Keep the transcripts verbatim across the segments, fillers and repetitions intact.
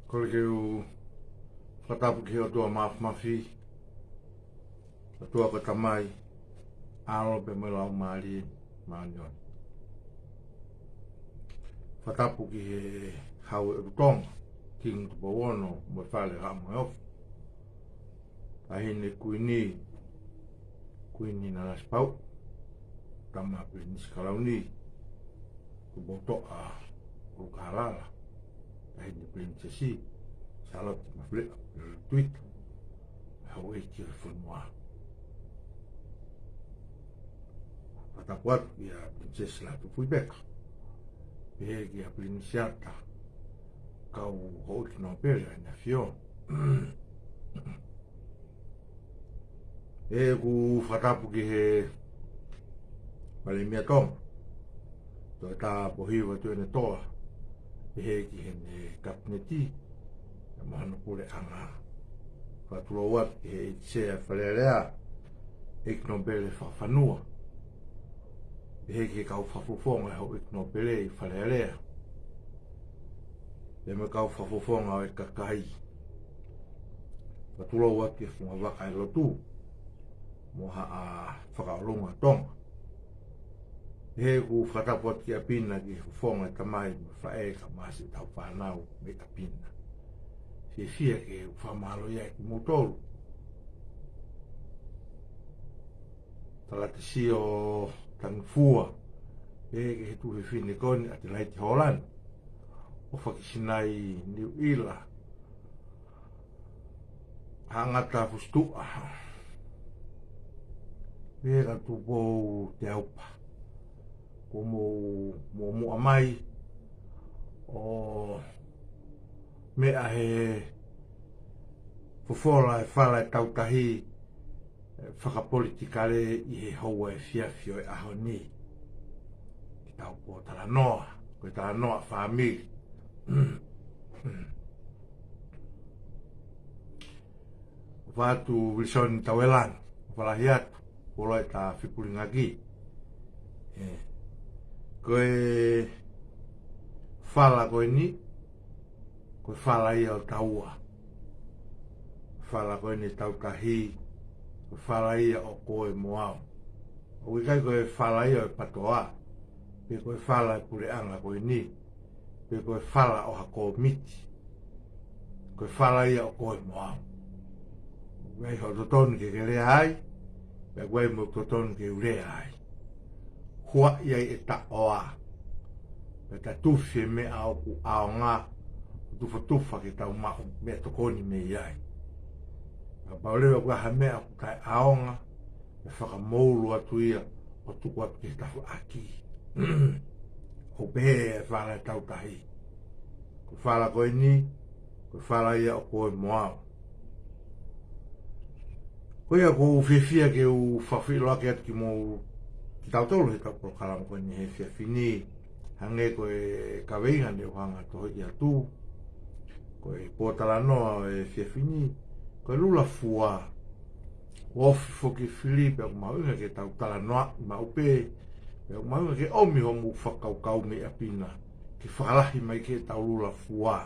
Kole ke u fakatapu ki he ʻOtua Mafimafi, ʻOtua ko e Tamai, ʻAlo pea mo e Laumālie Māʻoniʻoni. Fakatapu ki he Hau ʻo Tonga, Kingi Tupou Ono mo e Fale Haʻa Moheofo, Taʻahine Kuini, Kuini Nanasipauʻu, Tama Pilinisi Kalauni, Tupoutoʻa ʻUlukalala, Taʻahine Pilinisesi Sālote Mafileʻo Tuita, houʻeiki ʻo e fonua. Fakatapu atu kia Pilinisesi Lātūfuipeka, pehē kia Pilinisiata, kau houʻeiki nōpele ʻa ʻEne ʻAfio. ʻOku ou fakatapu ki he Palēmia Tonga, Toketā Pōhiva Tuʻiʻonetoa, pehē ki heʻene Kapineti mo hano puleʻanga. Fakatulou atu ki he ʻEiki Sea Fale Alea, ʻEiki Nōpele Fakafanua, pehē ki he kau fakafofonga ʻo e Houʻeiki Nōpele ʻi Fale Alea, pea mo e kau fakafofonga ʻo e kakai. Fakatulou atu ki he fungavaka ʻo e lotu mo Haʻa Fakaʻolunga ʻo Tonga. ʻOku ou fakatapu atu ki ʻapi na, ki he fofonga ʻo e tamai mo e faʻē, kae ʻumaʻā siʻetau fānau mei ʻapi na. Fiefia ke u fakamālō ai kimoutolu. Talate Sio Tangifua, pehē ki he tuofefine ko eni, ʻAtelaite Hōlani, ʻOfa ki Sinai Niuʻila, Haʻangata Fusituʻa, pehē kia Tupou Teaupa, kuo mou muʻomuʻa mai ʻo meʻa he fofola e fala e tautahi fakapolitikale ʻi he houa efiafi ʻo e ʻaho ni. Ke tau pōtalanoa, ko e talanoa fāmili. ʻOfa atu Vilisoni Tauelangi, ʻofa lahi atu, kuo loi ta fipulingaki. ʻE, ko e fala ko eni, ko e fala ia ʻo taua. Fala ko eni tautahi, ko e fala ia ʻo koe mo au. ʻOku ʻikai ko e fala ia ʻo e PTOA, pe ko e fala e puleʻanga ko eni, pe ko e fala ʻo ha kōmiti. Ko e fala ia ʻo koe mo au. ʻOku ʻi ai hoʻo totonu ke ke lea ai, pea ʻoku ʻi ai mo e totonu ke u lea ai. Huaʻi ai ʻeta ʻoa, pea ta tufi e meʻa ʻoku ʻaonga, ʻo tufatufa ke tau maʻu meʻatokoni mei ai. Kapau leva ʻoku ʻi ai ha meʻa ʻoku taʻeʻaonga, ʻe fakamoulu atu ia ʻo tuku atu ki he tafaʻaki. ʻOku pehē e fala e tautahi. Ko e fala ko eni, ko e fala ia ʻo koe mo au. Ko ia ʻoku ou fiefia ke u fakafeʻiloaki atu kimou, kitautolu heʻetau polokalama ko eni he efiafi ni, hangē ko e kaveinga ne u hanga tohoʻi atu, ko e pōtalanoa ʻo e efiafi ni, ko e lula fua. ʻOku ofi foki e fili pea ʻoku mahuʻinga ke tau talanoaʻi maʻu pē, pea ʻoku mahuʻinga ke ʻomi hoʻomou fakakaukau mei ʻapi na, ke fakalahi mai ki heʻetau lula fua.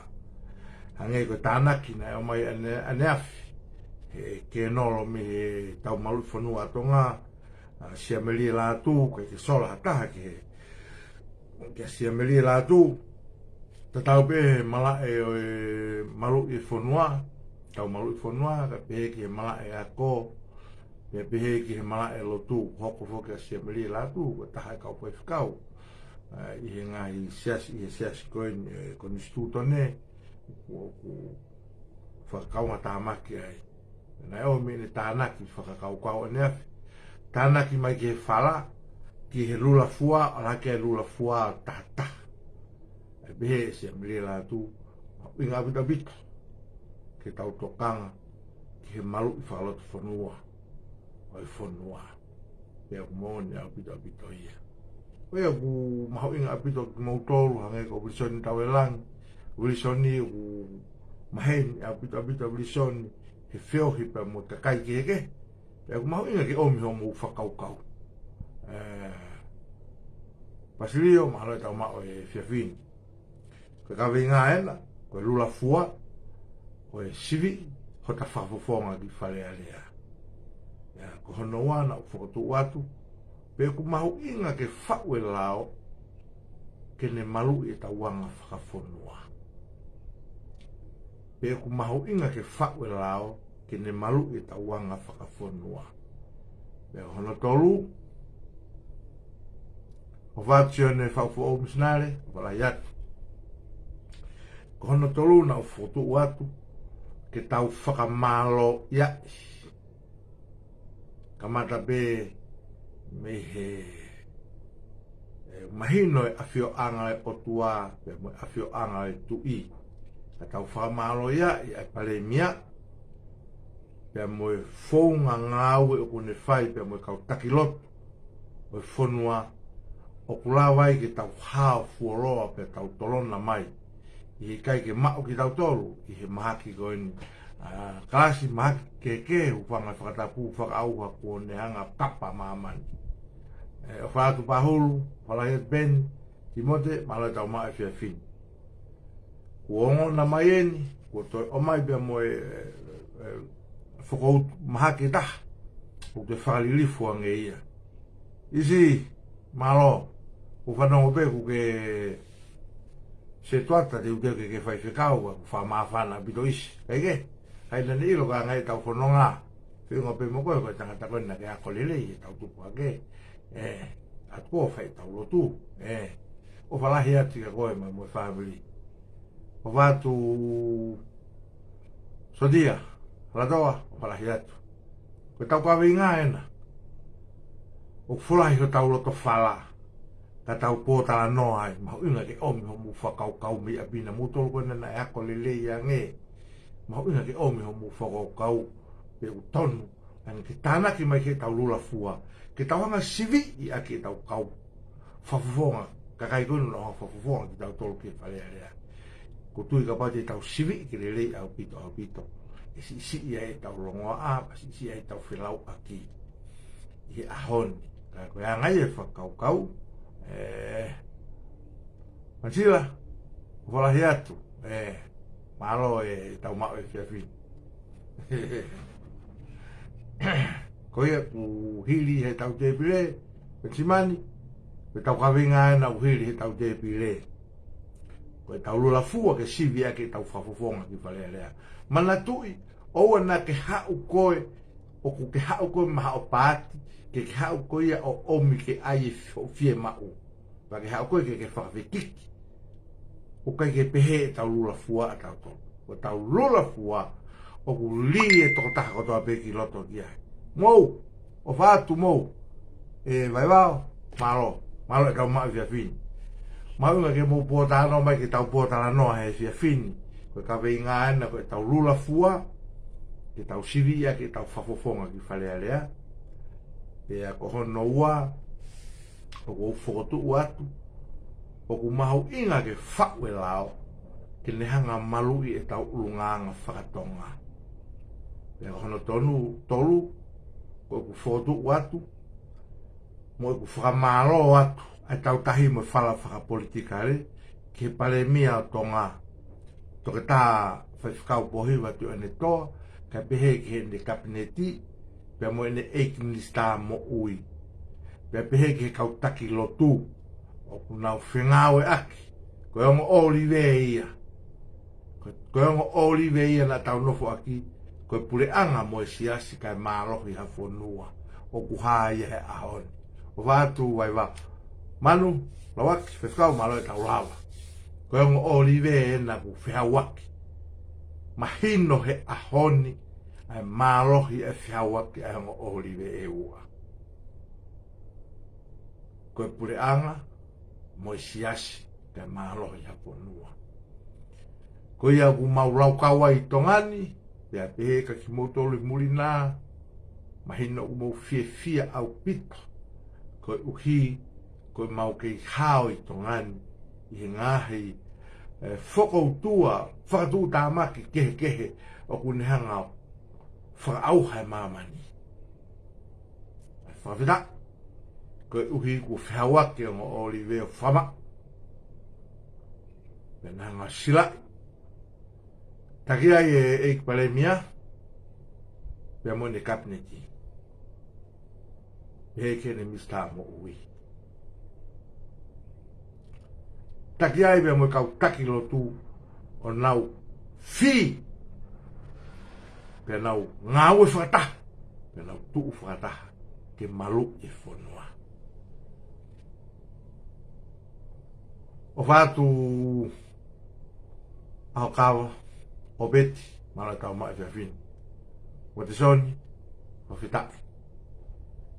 Hangē ko e tānaki naʻe ʻomai ʻane, ʻaneafi, he kēnolo mei heʻetau maluʻi fonua ʻa Tonga, ʻa Siamelie Lātū, ʻikai ke sola ha taha ki he, kia Siamelie Lātū, tatau pē he malaʻe ʻo e maluʻi fonua, tau maluʻi fonua, kae pehē ki he malaʻe ako, pea pehē ki he malaʻe lotu, hoko foki ʻa Siamelie Lātū, ko e taha e kau faifekau, ʻa, ʻi he ngaahi siasi, ʻi he siasi ko eni, ʻe, Konisitūtone, ʻoku, ʻoku fakakaungātāmaki ai. Naʻe ʻomi ʻene tānaki fakakaukau ʻaneafi. Tānaki mai ki he fala, ki he lula fua, ʻo lahi ke lula fua tahataha. ʻE pehē ʻe Siamelie Lātū, mahuʻinga ʻaupito ʻaupito ke tau tokanga ki he maluʻi fakalotofonua ʻo e fonua. Pea ʻoku moʻoni ʻaupito ʻaupito ia. Ko ia ʻoku mahuʻinga ʻaupito kimoutolu, hangē ko Vilisoni Tauelangi, Vilisoni ʻoku maheni ʻaupito ʻaupito Vilisoni he feohi pea mo e kakai kehekehe. Pea ʻoku mahuʻinga ke ʻomi hoʻomou fakakaukau. ʻE, Pasilio, mahalo ʻe tau maʻu e efiafi ni. Ko e kaveinga ena, ko e lula fua, ko e siviʻi hota fakafofonga ki Fale Alea. Ia, ko hono ua naʻa ku fokotuʻu atu, pe ʻoku mahuʻinga ke faʻu e lao ke ne maluʻi ʻetau anga fakafonua. Pe ʻoku mahuʻinga ke faʻu e lao ke ne maluʻi ʻetau anga fakafonua. Pea hono tolu, ʻofa atu Sione Faʻufoʻou Misinale, ʻofa lahi atu. Ko hono tolu naʻa ku fokotuʻu atu ke tau fakamālōʻiaʻi. Kamata pē mei he, e, mahino e ʻafioʻanga e ʻOtua, pea mo e ʻafioʻanga e Tuʻi. Ka tau fakamālōʻiaʻi ʻa e Palēmia, pea mo e founga ngāue ʻoku ne fai, pea mo e kau taki lotu ʻo e fonua, ʻoku lava ai ke tau hao fuoloa pea tau tolona mai. ʻI he ʻikai ke maʻu kitautolu ʻi he mahaki ko eni. ʻA, kalasi mahaki kehekehe, hūfanga he fakatapu, fakaʻauha kuo ne hanga ʻo kapa māmani. E, ʻofa atu Pahulu, ʻofa lahi atu Peni, Timote, mālō e tau maʻu e efiafi ni. Kuo ongona mai eni, kuo toe ʻomai pea mo e, e, e, fokoutu mahaki ʻe taha, ʻoku te fakalilifu ange ia. ʻIsi, mālō, ʻoku fanongo pē ʻoku ke setuata te u teu ke ke faifekau, ʻoku fakamāfana ʻaupito ʻIsi. Kae kehe, ʻikai naʻa ne ʻilo ka ngai ʻetau fononga. Feʻunga pē mo koe, ko e tangata ko ena ke ako lelei ʻetau tupu hake. E, ʻa tuku ʻo fai ʻetau lotu. E, ʻofa lahi atu kia koe mo e, mo e fāmili. ʻOfa atu Sotia Halatoa, ʻofa lahi atu. Ko ʻetau kaveinga ena ʻoku folahi hotau loto fala, ka tau pōtalanoa ai, mahuʻinga ke ʻomi hoʻomou fakakaukau mei ʻapi na, moutolu ko ena naʻe ako lelei ange. Mahuʻinga ke ʻomi hoʻomou fakakaukau pe ʻoku tonu ange ke tānaki mai ki heʻetau lula fua, ke tau hanga siviʻi ʻaki ʻetau kau fakafofonga, kakai ko ena naʻa nau hanga fakafofonga kitautolu ki Fale Alea. ʻOku ou tui kapau te tau siviʻi ke lelei ʻaupito, ʻaupito, ʻe siʻisiʻi ai ʻetau longoaʻa, pea siʻisiʻi ai ʻetau felauʻaki ʻi he ʻaho ni. Ka ko e anga ia e fakakaukau, e, Manisila, ʻofa lahi atu, e, mālō e tau maʻu e efiafi ni. Ko ia ʻoku hili heʻetau tēpile, Penisimani, ko ʻetau kaveinga ena ʻoku hili heʻetau tēpile. Ko ʻetau lula fua ke sivi ʻaki ʻetau fakafofonga ki Fale Alea. Manatuʻi, ʻoua naʻa ke haʻu koe, ʻoku ke haʻu koe maʻa hoʻo paati, ke ke haʻu koe ia ʻo ʻomi ke ʻai e hoʻo fiemaʻu. Pea ke haʻu koe ke ke fakafekiki. ʻOku ʻikai ke pehē ʻetau lula fua ʻatautolu. Ko ʻetau lula fua, ʻoku lī e tokotaha kotoa pē ki loto ki ai. Mou, ʻofa atu Mou, e Vaivao, mālō, mālō e tau maʻu e efiafi ni. Mahuʻinga ke mou pōtalanoa mai ke tau pōtalanoa he efiafi ni. Ko e kaveinga ena ko ʻetau lula fua, ke tau sivi ʻaki ʻetau fakafofonga ki Fale Alea. Pea ko hono ua, ʻoku ou fokotuʻu atu, ʻoku mahuʻinga ke faʻu e lao, ke ne hanga maluʻi ʻetau ʻulungaanga fakatonga. Pea ko hono tonu, tolu, ko ʻeku fokotuʻu atu, mo ʻeku fakamālō atu, ʻa e tau tahi mo e fala fakapolitikale, ki he Palēmia ʻo Tonga, Toketā Faifekau Pōhiva Tuʻiʻonetoa, kae pehē ki heʻene Kapineti, pea mo ʻene ʻEiki Minisitā Moʻui. Pea pehē ki he kau taki lotu, ʻoku nau fengāueʻaki, ko e ongo ʻōlive ia. Ko, ko e ongo ʻōlive ia naʻa tau nofo ʻaki, ko e puleʻanga mo e siasi kae mālohi ha fonua, ʻoku hā ia he ʻaho ni. ʻOfa atu Vaivao. Manu, Lauaki, Faifekau, mālō e tau lava. Ko e ongo ʻōlive ena ʻoku fehauaki. Mahino he ʻaho ni, ʻa e mālohi e fehauaki ʻa e ongo ʻōlive ʻe ua. Ko e puleʻanga, mo e siasi, kae mālohi ha fonua. Ko ia ʻoku mau laukau ai ʻi Tonga ni, pea pehē kia kimoutolu ʻi muli na, mahino ʻoku mou fiefia ʻaupito, koeʻuhi, ko ʻemau kei hao ʻi Tonga ni, ʻi he ngaahi, e, fokoutua, fakatuʻutāmaki kehekehe, ʻoku ne hanga fakaʻauha e māmani. Fakafetaʻi, koeʻuhi kuo fehauaki e ongo ʻōlive ʻo fakamaʻu. Pea na hanga silaʻi, Taki ai e ʻEiki Palēmia, pea mo ʻene Kapineti. Pehē ki heʻene Minisitā Moʻui. Taki ai pea mo e kau taki lotu ʻo nau fī, pea nau ngāue fakataha, pea nau tuʻu fakataha, ke maluʻi e fonua. ʻOfa atu ʻAhokava, ʻOpeti, mālō e tau maʻu e efiafi ni. Uatisoni, fakafetaʻi.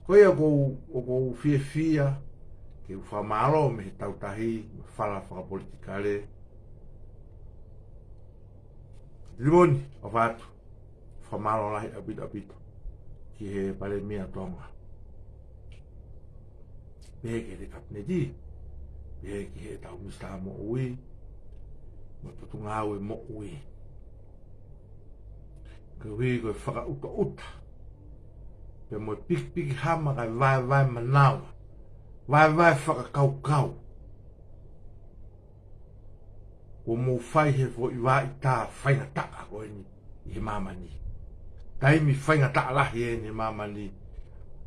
Ko ia ʻoku ou, ʻoku ou fiefia ke u fakamālō mei he Tautahi mo e Fala Fakapolitikale. Tilimoni, ʻofa atu. Fakamālō lahi ʻaupito ʻaupito ki he Palēmia ʻo Tonga. Pehē ki heʻene Kapineti, pehē ki heʻetau Minisitā Moʻui, mo e Potungāue Moʻui. Koeʻuhi ko e fakaʻutaʻuta, pea mo e pikipiki hama kae vaevae manava, vaevae fakakaukau. Kuo mou fai he foʻi vaʻa ʻita faingataʻa ko eni ʻi he māmani. Taimi faingataʻa lahi eni he māmani,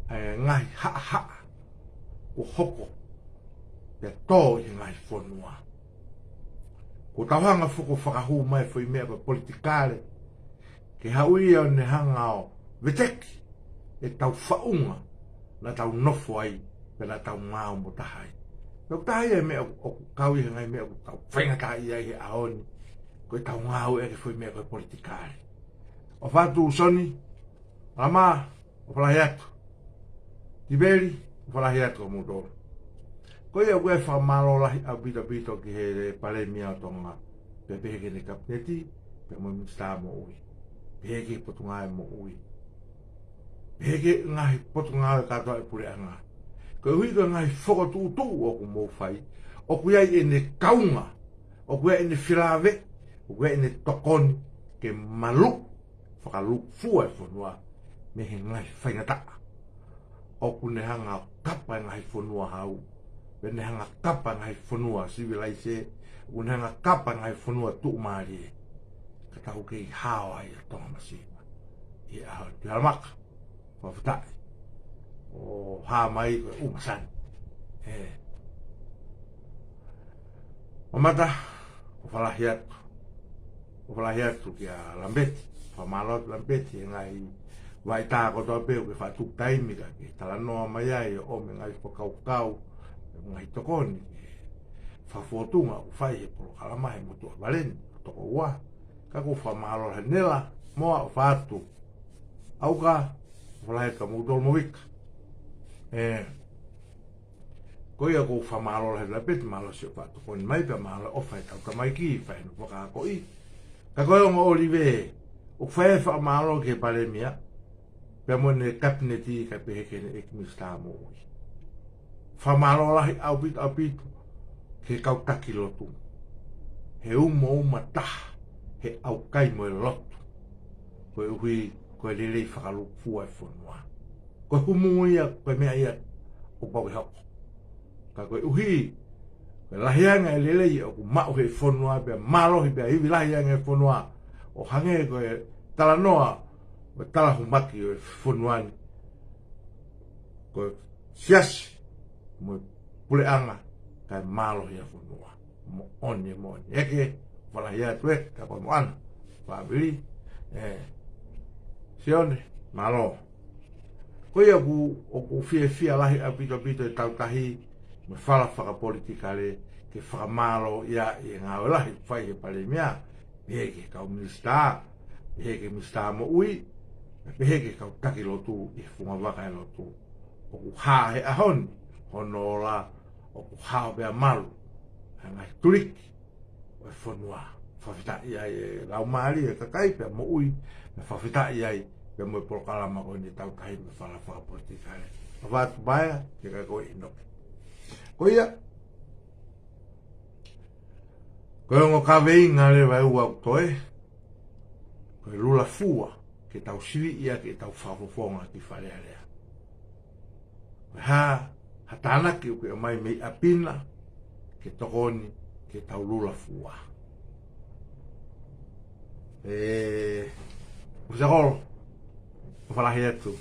ʻa e ngaahi haʻahaʻa kuo hoko pea tō ʻi he ngaahi fonua. Kuo tau hanga foki ʻo fakahū mai foʻi meʻa pea politikale, ke haʻu ia ʻo ne hanga ʻo veteki ʻetau faʻunga naʻa tau nofo ai, pea naʻa tau ngāue mo taha ai. Pea ʻoku taha ia e meʻa ʻoku kau ʻi he ngaahi meʻa ʻoku tau faingataʻaʻia ai he ʻaho ni, ko ʻetau ngāueʻaki e foʻi meʻa ko e politikale. ʻOfa atu Soni, Lama, ʻofa lahi atu. Tiveli, ʻofa lahi atu kia moutolu. Ko ia ʻoku ou fakamālō lahi ʻaupito ʻaupito ki he Palēmia ʻo Tonga, pea pehē ki heʻene Kapineti, pea mo e Minisitā Moʻui. Pehē ki he Potungāue Moʻui. Pehē ki he ngaahi potungāue kātoa ʻa e Puleʻanga. Koeʻuhi ko e ngaahi fokotuʻutuʻu ʻoku mou fai, ʻoku ʻi ai ʻene kaunga, ʻoku ʻi ai ʻene felāveʻi, ʻoku ʻi ai ʻene tokoni ke maluʻi fakalūkufua e fonua mei he ngaahi faingataʻa. ʻOku ne hanga ʻo kapa e ngaahi fonua hau, pea ne hanga ʻo kapa e ngaahi fonua sivilaise, ʻoku ne hanga ʻo kapa e ngaahi fonua tuʻumālie. Ka tau kei hao ai ʻa Tonga masiva. ʻI he ʻaho ni, Tuʻi Halamaka, fakafetaʻi. ʻO hā mai ko e ʻumasani. ʻE. Mamata, ʻofa lahi atu. ʻOfa lahi atu kia Lampeti. Fakamālō atu Lampeti he ngaahi vaʻa ʻita kotoa pē ʻoku ke faʻa tuku taimi ka ke talanoa mai ai ʻo ʻomai e ngaahi fakakaukau, ngaahi tokoni, fakafōtunga ʻoku fai he polokalama he motuʻa vale ni, toko ua. Ka ʻoku ou fakamālō lahi Nela, Moa, ʻofa atu. ʻAuka, ʻofa lahi atu kia moutolu mo Vika. ʻE, ko ia ʻoku ou fakamālō lahi Lampeti, mālō siʻo faʻa tokoni mai pea mālō e ʻofa ʻetau tamaiki, fai hono fakaakoʻi. Ka ko e ongo ʻOlive, ʻoku fai e fakamālō ki he Palēmia, pea mo ʻene Kapineti kae pehē ki heʻene ʻEiki Minisitā Moʻui. Fakamālō lahi ʻaupito ʻaupito ki he kau taki lotu. He umauma taha, he ʻaukai mo e lotu. Koeʻuhi, ko e lelei fakalūkufua e fonua. Ko e humu ia, ko e meʻa ia ʻoku pau ke hoko. Ka koeʻuhi ko e lahi ange e lelei ʻoku maʻu he fonua pea mālohi pea ivi lahi ange e fonua. ʻO hangē ko e talanoa, ko e tala humaki ʻo e fonua ni, ko e siasi mo e puleʻanga kae mālohi e fonua. Moʻoni, moʻoni. ʻEke, ʻofa lahi atu ʻEke, ka ko e moʻana, fāmili, ʻe, Sione, mālō. Ko ia ʻoku, ʻoku fiefia lahi ʻaupito ʻaupito e Tautahi mo e Fala Fakapolitikale ke fakamālō ia ʻi he ngāue lahi ʻoku fai he Palēmia, pehē ki he kau minisitā, pehē ki he Minisitā Moʻui, pehē ki he kau taki lotu ʻi he fungavaka e lotu. ʻOku hā he ʻaho ni hono ola, ʻoku hao pea malu ʻa e ngaahi tuliki ʻo e fonua. Fakafetaʻi ai e laumālie e kakai pea moʻui, mo fakafetaʻi ai pea mo e polokalama ko eni Tautahi mo e Fala Fakapolitikale. ʻOfa atu Paea, ke ka ko inoke. Ko ia, ko e ongo kaveinga leva ʻe ua ʻoku toe, ko e lula fua, ke tau siviʻi ʻaki ʻetau fakafofonga ki Fale Alea. Ko e hā ha tānaki ʻoku ke ʻomai mei ʻapi na ke tokoni ke tau lula fua. ʻE, ʻoku se kolo, ʻofa lahi atu.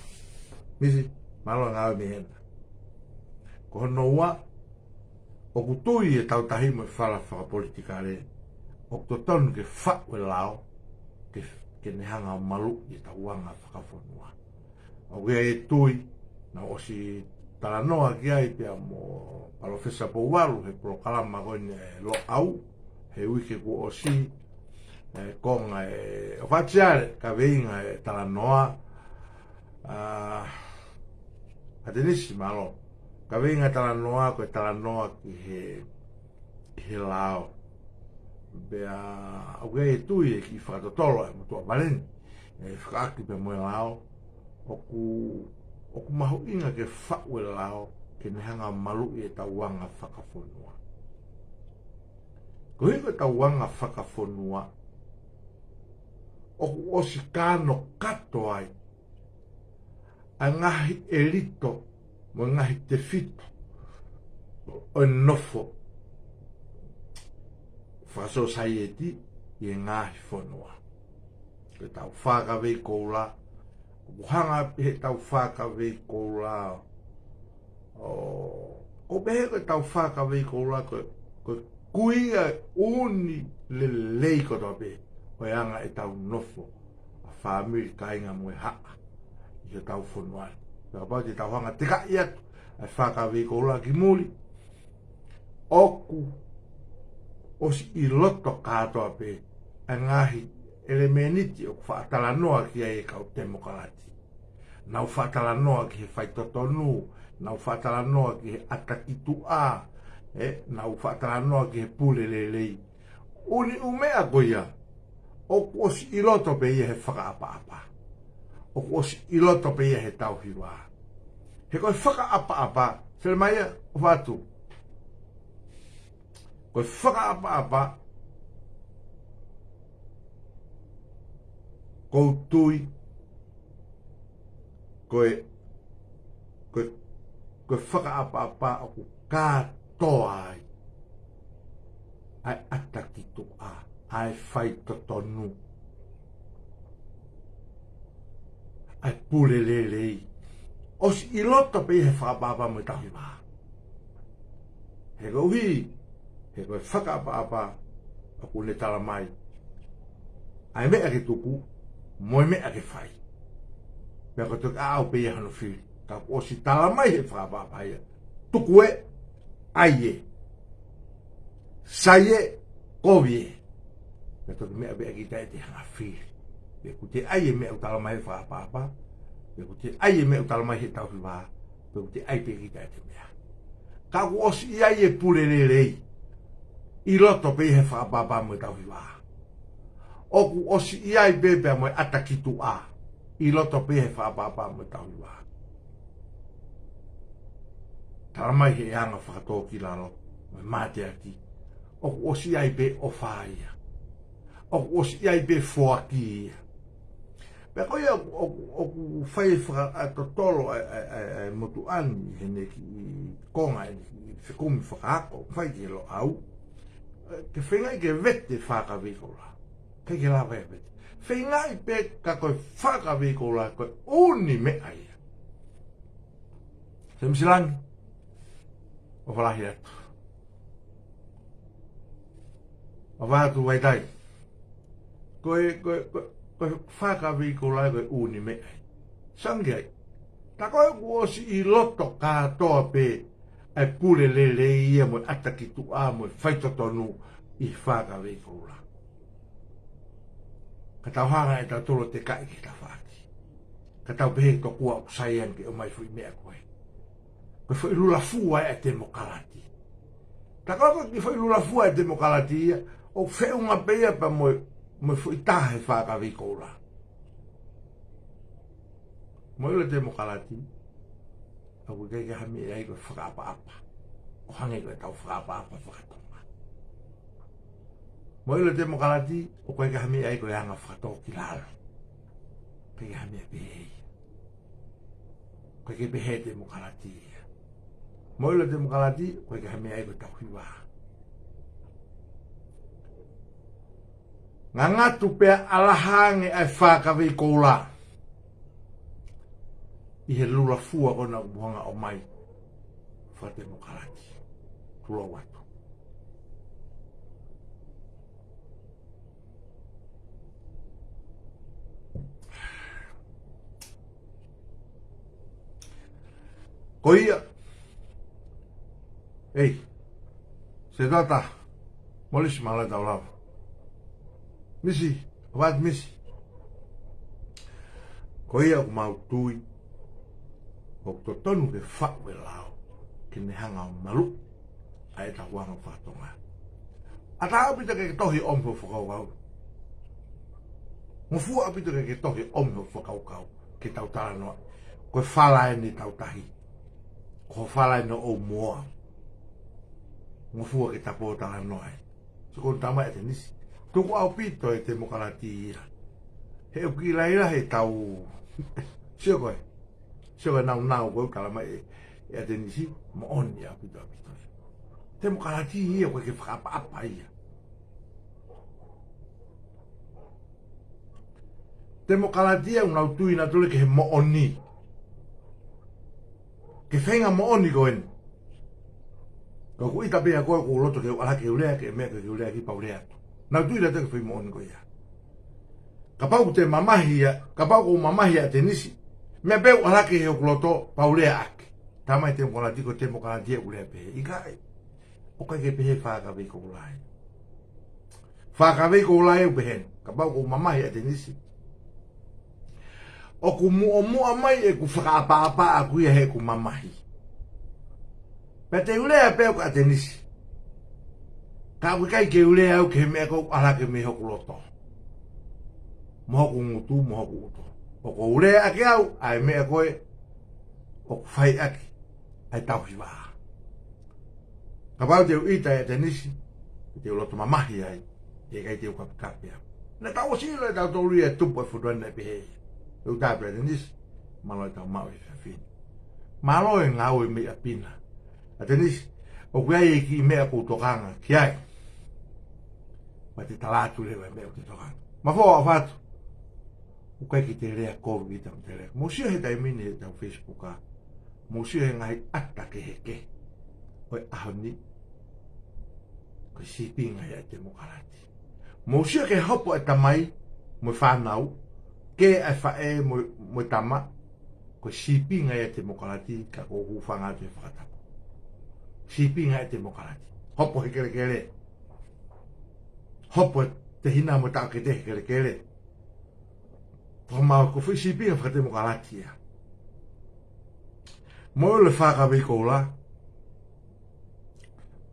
Misi, mālō e ngāue mei hena. Ko hono ua, ʻoku tui ʻetau tahi mo e fala fakapolitikale, ʻoku totonu ke faʻu e lao, ke, ke ne hanga ʻo maluʻi ʻetau anga fakafonua. ʻOku ʻi ai e tui, naʻe ʻosi talanoa ki ai pea mo Palōfesa Pouvalu he polokalama ko eni ʻa e Loʻau, he uike kuo ʻosi, ʻa e konga ʻe, ʻo fatiale, kaveinga e talanoa, ʻa, ʻa Tenisi mālō. Kaveinga e talanoa, ko e talanoa ki he, ki he lao. Pea, ʻoku ʻi ai e tui ʻe kiʻi fakatotolo ʻe motuʻa vale ni, ʻe fakaʻaki pea mo e lao, ʻoku, ʻoku mahuʻinga ke faʻu e lao, ke ne hanga ʻo maluʻi ʻetau anga fakafonua. Koeʻuhi ko ʻetau anga fakafonua, ʻoku ʻosi kanokato ai ʻa e ngaahi ʻelito mo e ngaahi tefito ʻo e nofo fakasōsaieti ʻi he ngaahi fonua. Ko ʻetau fā kavei koula, ʻoku hanga pē heʻetau fā kavei koula ʻo, ʻo pehē ko ʻetau fā kavei koula ko, ko e kuia ʻuuni lelei kotoa pē ʻo e anga ʻetau nofo ʻa fāmili, kāinga mo e haʻa ʻi hotau fonua ni. Pea kapau te tau hanga ʻo tekaʻi atu ʻa e fā kavei koula ki muli, ʻoku ʻosi ʻi loto kātoa pē ʻa e ngaahi ʻelemēniti ʻoku faʻa talanoa ki ai e kau temokalati. Nau faʻa talanoa ki he faitotonu, nau faʻa talanoa ki he ʻata ki tuʻa, ē, nau faʻa talanoa ki he pule lelei. ʻUni ʻū meʻa ko ia, ʻoku ʻosi ʻi loto pē ia he fakaʻapaʻapa. ʻOku ʻosi ʻi loto pē ia he tauhi vā. He ko e fakaʻapaʻapa, Selemaia, ʻofa atu. Ko e fakaʻapaʻapa, ʻoku ou tui, ko e, ko e, ko e fakaʻapaʻapa ʻoku kātoa ai ʻa e ʻata ki tuʻa, ʻa e faitotonu, ʻa e pule lelei. ʻOsi ʻi loto pē ia he fakaʻapaʻapa mo e tauhi vā. He koeʻuhi, he ko e fakaʻapaʻapa ʻoku ne tala mai ʻa e meʻa ke tuku mo e meʻa ke fai. Pea ko e toki ʻaʻau pē ia hono fili. Ka kuo ʻosi tala mai he fakaʻapaʻapa ia, tuku ē, ʻai ē, sai ē, kovi ē. Pea toki meʻa pē ʻa kita ʻe te hanga ʻo fili. Pe ʻoku te ʻai e meʻa ʻoku tala mai he fakaʻapaʻapa, pe ʻoku te ʻai e meʻa ʻoku tala mai he tauhi vā, pe ʻoku te ʻai pē kita ʻete meʻa. Ka kuo ʻosi ʻi ai e pule lelei ʻi loto pē he fakaʻapaʻapa mo e tauhi vā. ʻOku ʻosi ʻi ai pē pea mo e ʻata ki tuʻa ʻi loto pē he fakaʻapaʻapa mo e tauhi vā. Tala mai he anga fakatōkilalo mo e mateaki, ʻoku ʻosi ʻi ai pē ʻofa ia. ʻOku ʻosi ʻi ai pē foaki ia. Pea ko ia ʻoku, ʻoku, ʻoku fai e faka-, ʻa e totolo ʻa e, ʻa e, ʻa e, ʻa e motuʻa ni heʻene kiʻi konga ʻene kiʻi fekumi fakaako, fai ki he Loʻau. Ke feingaʻi ke vete fā kavei koula. ʻIkai ke lava ia vete. Feingaʻi pē ka ko e fā kavei koula, ko e ʻuuni meʻa ia. Semisi Langi, ʻofa lahi atu. ʻOfa atu Vaitai. Ko e, ko e, ko e, ko e fā kavei koula ko e ʻuuni meʻa ia. Sangi ai. Tā ko ē kuo ʻosi ʻi loto kātoa pē ʻa e pule lelei ia mo e ʻata ki tuʻa mo e faitotonu ʻi he fā kavei koula. Ka tau hanga ʻe tautolu ʻo tekaʻi ki he tafaʻaki. Ka tau pehē tokua ʻoku sai ange ke ʻomai foʻi meʻa ko ē. Ko e foʻi lula fua ʻa e temokalati. Tā ko ē ko e kiʻi foʻi lula fua ʻa e temokalati ia, ʻoku feʻunga pē ia pea mo e, mo e foʻi taha he fā kavei koula. Mo e ʻilo e temokalati, ʻoku ʻikai ke ha meʻa ai ko e fakaʻapaʻapa. ʻO hangē ko ʻetau fakaʻapaʻapa faka-Tonga. Mo e ʻilo e temokalati, ʻoku ʻikai ke ha meʻa ai ko e anga fakatōkilalo. ʻIkai ke ha meʻa pehē ia. ʻOku ʻikai ke pehē e temokalati ia. Mo e ʻilo e temokalati, ʻoku ʻikai ke ha meʻa ai ko e tauhi vā. Ngangatu pea ʻalaha ange ʻa e fakavei koula ʻi he lula fua ko ena ʻoku mou hanga ʻo ʻomai fakatemokalati. Tulou atu. Ko ia. Ei. Setata. Molisi, mālō e tau lava. Misi. ʻOatu Misi. Ko ia ʻoku mau tui ʻoku totonu ke faʻu e lao ke ne hanga ʻo maluʻi ʻa e tau anga fakatonga. ʻAtā ʻaupito ke ke tohi ʻo ʻomi hoʻo fakakaukau. Ngofua ʻaupito ke ke tohi ʻo ʻomi hoʻo fakakaukau ke tau talanoa. Ko e fala eni ʻetau tahi. Ko e fala eni ʻo ʻoua muʻa. Ngofua ke ta pōtalanoa ai. Sio ko e tama ʻa ʻAtenisi. Tuku ʻaupito e temokalati ia. He ʻoku ʻi laila he tau. Sio ko e. Sio ko e naunau ko e talamai ʻe, ʻe ʻAtenisi, moʻoni ʻaupito ʻaupito. Temokalati ia ʻoku ʻikai ke fakaʻapaʻapa ia. Temokalati ia ʻoku nau tui nautolu ki he moʻoni. Ko e feinga moʻoni ko eni. Ka ʻoku ʻita pē ʻa koe ʻoku loto ke u ʻalu hake u lea ki he meʻa ke u lea ki ai pea u lea atu. Nau tui nautolu ki he foʻi moʻoni ko ia. Kapau ʻoku te mamahi ia, kapau ʻoku mamahi ʻa ʻAtenisi. Meʻa pē ʻoku ʻalu hake ʻi hoku loto pea u lea ʻaki. Talamai temokalati ko e temokalati ia ʻoku lea pehē. ʻIkai. ʻOku ʻikai ke pehē fakavei koula ia. Fakavei koula ia ʻoku pehē ni. Kapau ʻoku mamahi ʻa ʻAtenisi. ʻOku muʻomuʻa mai ʻeku fakaʻapaʻapa ʻaʻaku ia heʻeku mamahi. Pea te u lea pē au kia ʻAtenisi. Ka ʻoku ʻikai ke u lea au ki he meʻa ʻoku ʻalu hake mei hoku loto. Mo hoku ngutu, mo hoku ʻuto. ʻOku ou lea ʻaki au, ʻa e meʻa ko ē, ʻoku fai ʻaki, ʻa e tauhi vā. Kapau te u ʻita ʻia ʻAtenisi, te u loto mamahi ai, ʻe ʻikai te u kapekape au. Naʻa tau ʻosi ʻilo ʻe tautolu ia ʻe tupu ʻa e fonuá ni naʻe pehē ia. ʻOku ou tā pē ʻAtenisi, mālō e tau maʻu he efiafi ni. Mālō e ngāue mei ʻapi na. ʻAtenisi, ʻoku ʻi ai e kiʻi meʻa ʻoku ou tokanga ki ai. Pea te tala atu leva e meʻa ʻoku te tokanga. Mafoa ʻo fatu. ʻOku ʻikai ke te lea kovi kita mo te lea. Mou sio he taimi ni he tau Facebook ā. Mou sio he ngaahi ʻata kehekehe ʻo e ʻaho ni. Ko e sīpinga ia ʻa e temokalati. Mou sio ki he hopo ʻa e tamai mo e fānau, kē ʻa e faʻē mo, mo e tama, ko e sīpinga ia ʻa e temokalati ka ʻoku ou hūfanga atu he fakatapu. Sīpinga ia ʻa e temokalati. Hopo he kelekele. Hopo e tehina mo e taʻokete he kelekele. Ko e mau ko e foʻi sīpinga fakatemokalati ia. Mou ʻilo e fakavei koula.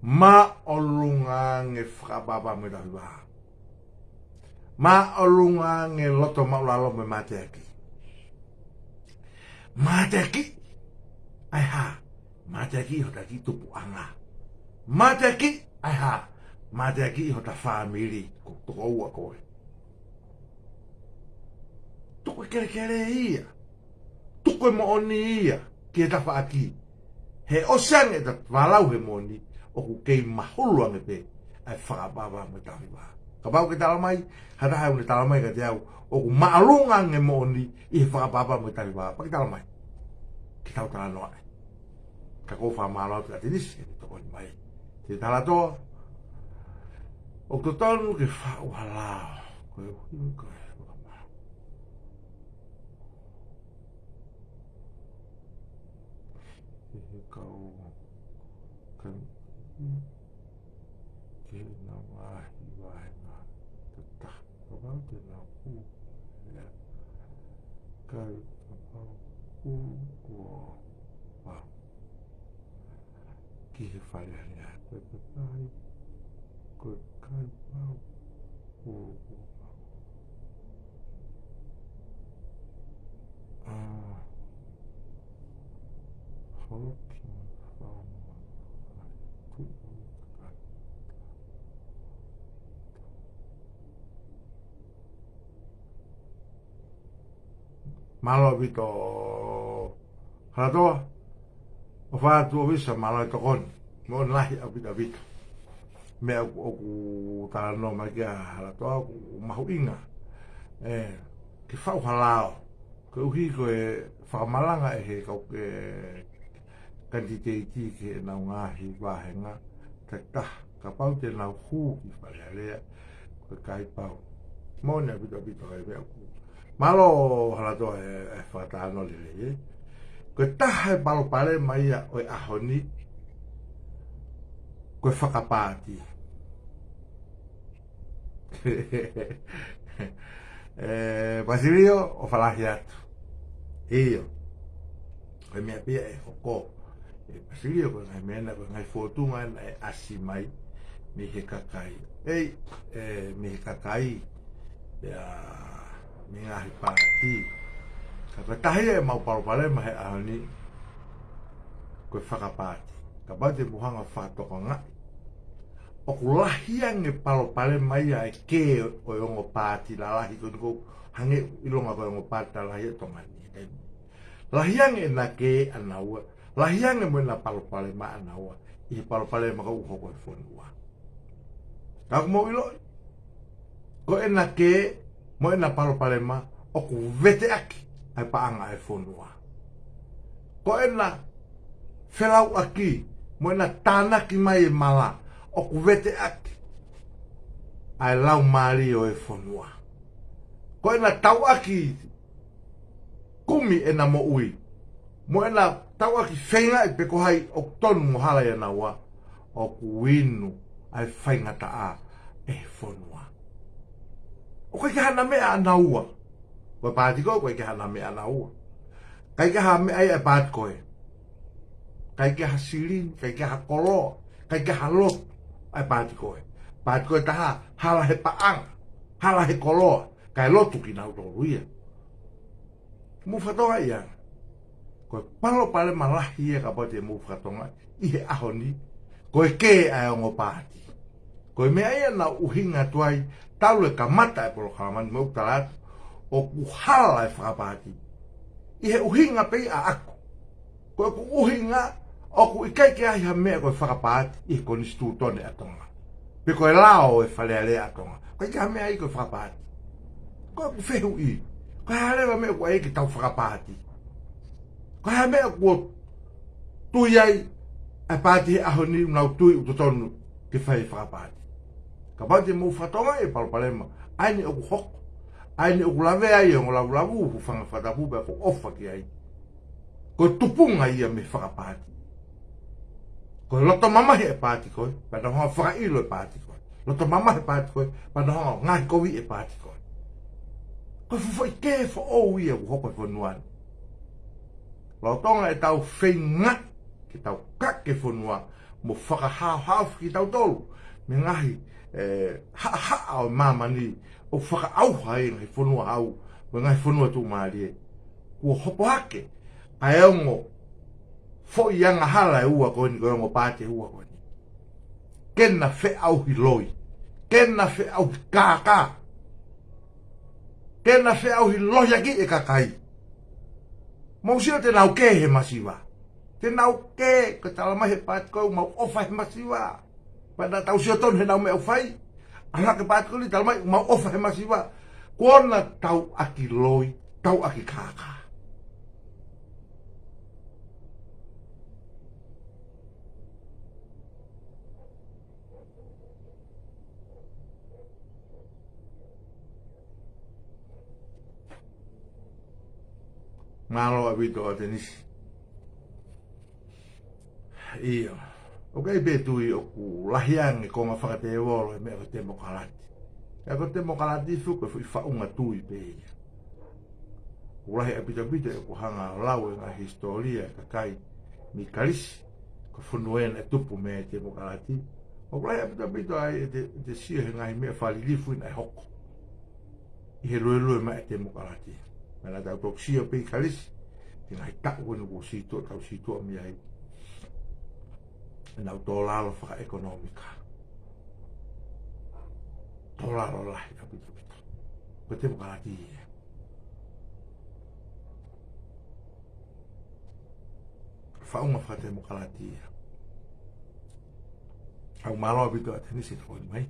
Māʻolunga ange fakaʻapaʻapa mo e tauhi vā. Māʻolunga ange loto māʻulalo mo e mateaki. Mateaki. ʻA e hā? Mateaki ʻi hota kiʻi tupuʻanga. Mateaki. ʻA e hā? Mateaki ʻi hota fāmili. Ko e tokoua koe. Tuku e kelekele ia. Tuku e moʻoni ia ki he tafaʻaki. He ʻosi ange ʻeta vālau he moʻoni, ʻoku kei mahulu ange pē ʻa e fakaʻapaʻapa mo e tauhi vā. Kapau ke talamai ha taha ʻoku ne talamai kiate au ʻoku māʻolunga ange moʻoni ʻi he fakaʻapaʻapa mo e tauhi vā, pea ke talamai. Ke tau talanoa ai. Ka ʻoku ou fakamālō atu kia ʻAtenisi he tokoni mai. Te u tala atu, ʻoku totonu ke faʻu ha lao. Ko e ʻuhinga ko e fakamālō. He he kau kan ke na vahi vahi na. Tata. Kapau te nau kū, ia. Kai kapau kū kuo pau. Ki he fale ange ā. Ko e kakai, ko e kakai pau. Kuo, kuo pau. ʻĀ, hoki fau ma. Tuʻu kai. Mālō ʻaupito Halatoa. ʻOfa atu ʻOfisa, mālō e tokoni. Moʻoni lahi ʻaupito ʻaupito. meʻa ʻoku, ʻoku talanoa mai ki ai ʻa Halatoa ʻoku mahuʻinga. ʻE, ke faʻu ha lao. Koeʻuhi ko e fakamalanga ʻe he kau ke kanititeiti ki heʻenau ngaahi vāhenga, ka, ka, kapau te nau hū ki Fale Alea, ko e kai pau. Moʻoni ʻaupito ʻaupito ʻa e meʻa ʻoku. Mālō Halatoa e, e fakatalanoa lelei, ē. Ko e taha e palopalema ia ʻo e ʻaho ni, ko e fakapaati. ʻE, Pasilio, ʻofa lahi atu. ʻIo. Ko e meʻa pē ia ʻe hoko. ʻE, Pasilio, ko e ngaahi meʻa na, ko e ngaahi fōtunga na ʻe ʻasi mai mei he kakai. ʻEi, ʻe, mei he kakai, pea mei he ngaahi paati. Ka ko e taha ia ʻemau palopalema he ʻaho ni, ko e fakapaati. Kapau te mou hanga ʻo fakatokangaʻi, ʻoku lahi ange palopalema ia ʻa e kē ʻo e ongo paati lalahi ko eni, ʻoku hangē ʻilonga ko e ongo paati lalahi ʻa Tonga ni. Lahi ange ʻena kē ʻanaua, lahi ange mo ʻena palopalema ʻanaua ʻi he palopalema ʻoku hoko he fonua. Ka ʻoku mou ʻiloʻi, ko ʻena kē mo ʻena palopalema ʻoku veteʻaki ʻa e paʻanga ʻa e fonua. Ko ʻena felauʻaki mo ʻena tānaki mai e mala ʻoku veteʻaki ʻa e laumālie ʻo e fonua. Ko ʻena tauʻaki kumi ʻena moʻui mo ʻena tauʻaki feingaʻi pe ko hai ʻoku tonu mo hala ʻia naua, ʻoku inu ʻa e faingataʻa ʻe he fonua. ʻOku ʻikai ke ʻi ai hana meʻa ʻanaua. Ko e paati ko ē, ʻoku ʻikai ke ʻi ai hana meʻa ʻanaua. ʻIkai ke ʻi ai ha meʻa ia ʻa e paati ko ē. ʻIkai ke ʻi ai ha silini, ʻikai ke ʻi ai ha koloa, ʻikai ke ʻi ai ha lotu ʻa e paati ko ē. Paati ko ē taha, hala he paʻanga, hala he koloa, kae lotu kinautolu ia. Mou fakatokangaʻi ange. Ko e palopalema lahi ia kapau te mou fakatokangaʻi ʻi he ʻaho ni, ko e kē ʻa e ongo paati. Ko e meʻa ia naʻa ku ʻuhinga atu ai talu e kamata e polokalama ni, mo ʻeku tala atu, ʻoku hala e fakapaati. ʻI he ʻuhinga pē ia ʻaʻaku. Ko ʻeku ʻuhinga, ʻoku ʻikai ke ʻi ai ha meʻa ko e fakapaati ʻi he konisitūtone ʻa Tonga. Pe ko e lao ʻo e Fale Alea ʻa Tonga. ʻOku ʻikai ke ʻi ai ha meʻa ia ko e fakapaati. Ko ʻeku fehuʻi, ko e hā leva e meʻa ʻoku ʻai ke tau fakapaati? Ko e hā e meʻa kuo tui ai ʻa e paati he ʻaho ni, ʻoku nau tui ʻoku totonu ke fai e fakapaati? Kapau te mou fakatokangaʻi e palopalema, ʻa eni ʻoku hoko, ʻa eni ʻoku lavea ai e ongo lavulavu, hūfanga he fakatapu pea ʻoku ou ʻofa ki ai. Ko e tupunga ia mei he fakapaati. Ko e loto mamahi e paati ko ē, pea nau hanga ʻo fakaʻilo e paati ko ē. Loto mamahi e paati ko ē, pea nau hanga ʻo ngaohikoviʻi e paati ko ē. Ko e fuʻu foʻi kē foʻou ia ʻoku hoko he fonua ni. Lolotonga ʻetau feinga ke tau kake e fonua mo fakahaohaofi kitautolu mei he ngaahi, ʻe, haʻahaʻa ʻo māmani ʻoku fakaʻauha ai e ngaahi fonua hau mo e ngaahi fonua tuʻumālie. Kuo hopo hake ʻa e ongo foʻi angahala ʻe ua ko eni, ko e ongo paati ʻe ua ko eni. Ke na feʻauhi loi. Ke na feʻauhi kākā. Ke na feʻauhi lohiakiʻi e kakai. Mou sio te nau kē he masiva. Te nau kē, ko e tala mai he paati ko ē ʻoku mau ʻofa he masiva. Pea naʻa tau sio tonu heʻenau meʻa ʻoku fai. ʻAlu hake e paati ko eni, tala mai ʻoku mau ʻofa he masiva. Kuo na tauʻaki loi, tauʻaki kākā. Mālō ʻaupito ʻa Tenisi. ʻIo. ʻOku ʻi ai pē tui ʻoku lahi ange konga fakatēvolo e meʻa ko e temokalati. ʻA ia ko e temokalati foki ko e foʻi faʻunga tui pē ia. ʻOku lahi ʻaupito ʻaupito ʻeku hanga ʻo lau e ngaahi hisitōlia ʻa e kakai mei Kalisi, ko e fonua ena ʻe tupu mei ai e temokalati. ʻOku lahi ʻaupito ʻaupito ai ʻete, ʻete sio he ngaahi meʻa fakalilifu ena ʻe hoko ʻi he luelue mai e temokalati. Meʻa naʻa tau toki sio pē ʻi Kalisi, he ngaahi taʻu ko eni kuo sītuʻa, tau sītuʻa mei ai, ʻenau tōlalo fakaʻekonōmika. Tōlalo lahi ʻaupito ʻaupito. Ko e temokalati ia. Faʻunga fakatemokalati ia. Tau mālō ʻaupito ʻa Tenisi tokoni mai.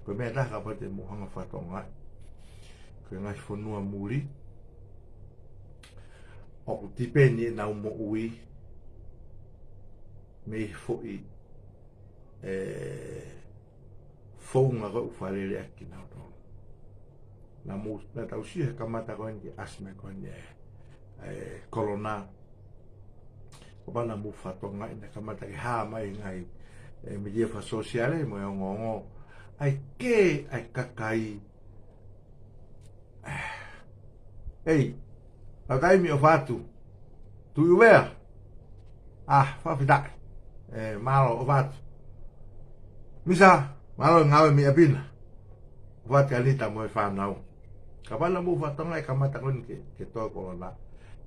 Ko e meʻa ʻe taha kapau te mou hanga ʻo fakatokangaʻi, ko e ngaahi fonua muli ʻoku tipeni ʻenau moʻui mei he foʻi, e, founga ko ē ʻoku fakalele ʻaki kinautolu. Naʻa mou, naʻa tau sio he kamata ko eni ke ʻasi mai ko eni e, e kolona. Kapau naʻa mou fakatokangaʻi naʻe kamata ke hā mai he ngaahi, e, mītia fakasōsiale mo e ongoongo. ʻAi ke, ʻai kakai. Ei, tau taimi ʻofa atu. Tuʻi ʻUvea. ʻA, fakafetaʻi. E, mālō ʻofa atu. Misa, mālō e ngāue mei ʻapi na. ʻOfa atu kia Nita mo e fānau. Kapau naʻa mou fakatokangaʻi e kamata ko eni ke, ke toe kolona.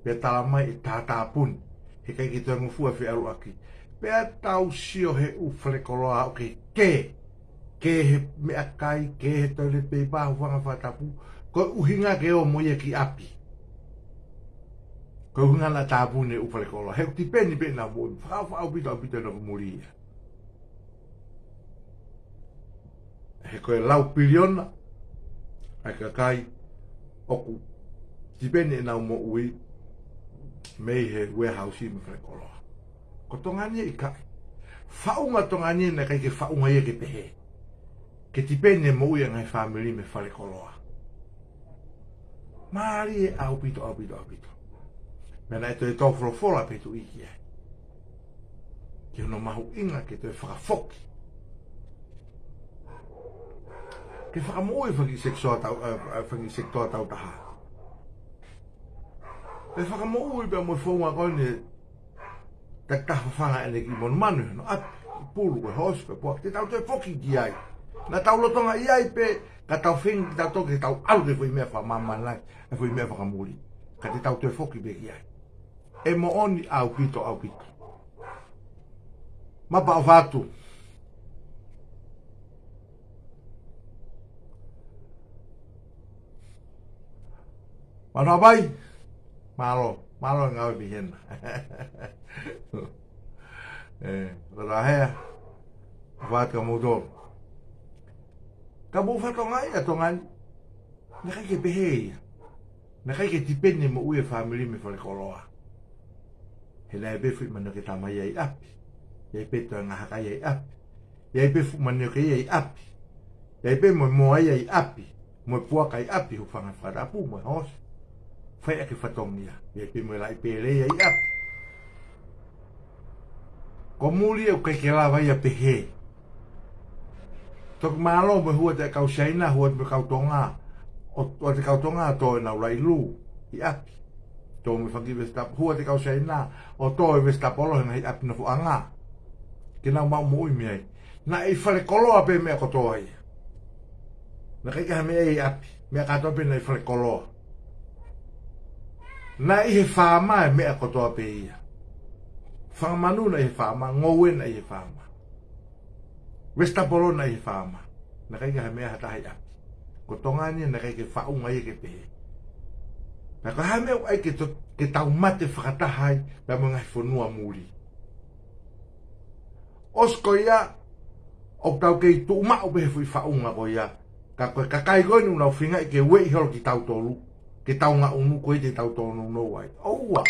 Pea tala mai e tātāpuni. He ʻikai ke toe ngofua feʻaluʻaki. Pea tau sio he ʻū falekoloa ʻoku kē. Kē he meʻakai, kē he toilet paper, hūfanga he fakatapu. Ko e ʻuhinga ke ō mo ia ki ʻapi. Ko e ʻuhinga naʻa tāpuni e ʻū falekoloa. He ʻoku tipeni pē ʻenau moʻui. Fakaʻofoʻofa ʻaupito, ʻaupito ʻenau muli ia. He ko e lau piliona ʻa e kakai ʻoku tipeni ʻenau moʻui mei he warehouse mo e falekoloa. Ko Tonga ni ʻikai. Faʻunga Tonga ni naʻe ʻikai ke faʻunga ia ke pehē. Ke tipeni e moʻui ʻa e ngaahi fāmili mei he falekoloa. Mālie ʻaupito, ʻaupito, ʻaupito. Meʻa naʻe toe tō folofola pē Tuʻi ki ai. Ki hono mahuʻinga ke toe fakafoki. Ke fakamoʻui e fanga kiʻi sekitoa tau, e, e, fanga kiʻi sekitoa tau taha. Ke fakamoʻui pea mo e founga ko eni, takitaha fafanga ʻene kiʻi monumanu, no ʻapi, pulu, ko e hoosi, ko e puaka, te tau toe foki ki ai. Naʻa tau lolotonga ʻi ai pē, ka tau feinga ke tau toki, tau ʻalu ki he foʻi meʻa fakamāmani, e foʻi meʻa fakamuli. Ka te tau toe foki pē ki ai. ʻE moʻoni ʻaupito, ʻaupito. Mapa ʻofa atu. Manoa vai. Mālō, mālō e ngāue mei hena. E, Lalahea. ʻOfa atu kia moutolu. Ka mou fakatokangaʻi ʻa Tonga ni. Naʻe ʻikai ke pehē ia. Naʻe ʻikai ke tipeni e moʻui e fāmili mei he falekoloa. He naʻe ʻi ai pē foʻi manioke tama ia ʻi ʻapi. ʻI ai pē toenga haka ia ʻi ʻapi. ʻI ai pē fuʻu manioke ia ʻi ʻapi. ʻI ai pē mo e moa ia ʻi ʻapi. Mo e puaka ʻi ʻapi, hūfanga he fakatapu mo e hoosi. Fai ʻaki e fatongia. ʻI ai pē mo e laʻi pele ia ʻi ʻapi. Ko muli ʻoku ʻikai ke lava ia pehē. Toki mālō mo e hū atu e kau Siaina, hū atu mo e kau Tonga. ʻO, ʻo ʻave e kau Tonga ʻo tō ʻenau laʻi lū ʻi ʻapi. Tō mo e fanga kiʻi vesitap-, hū atu e kau Siaina ʻo tō e vesitapolo he ngaahi ʻapi nofoʻanga. Ke nau maʻu moʻui mei ai. Naʻe ʻi falekoloa pē meʻa kotoa ia. Naʻe ʻikai ke ʻi ai ha meʻa ʻi ʻapi. Meʻa kātoa pē naʻe ʻi falekoloa. Naʻe ʻi he faama e meʻa kotoa pē ia. Fanga manu naʻe ʻi he faama, ngoue naʻe ʻi he faama. Vesitapolo naʻe ʻi he faama. Naʻe ʻikai ke ʻi ai ha meʻa ha taha ʻi ʻapi. Ko Tonga ni naʻe ʻikai ke faʻunga ia ke pehē. Pea ko e hā e meʻa ʻoku ʻai ke to-, ke tau mate fakataha ai, pea mo e ngaahi fonua muli. ʻOsi ko ia, ʻoku tau kei tuʻu maʻu pē he foʻi faʻunga ko ia. Ka ko e kakai ko eni ʻoku nau feingaʻi ke ueʻi holo kitautolu. Ke tau ngaʻunu ko ia te tau tōnounou ai. ʻOua.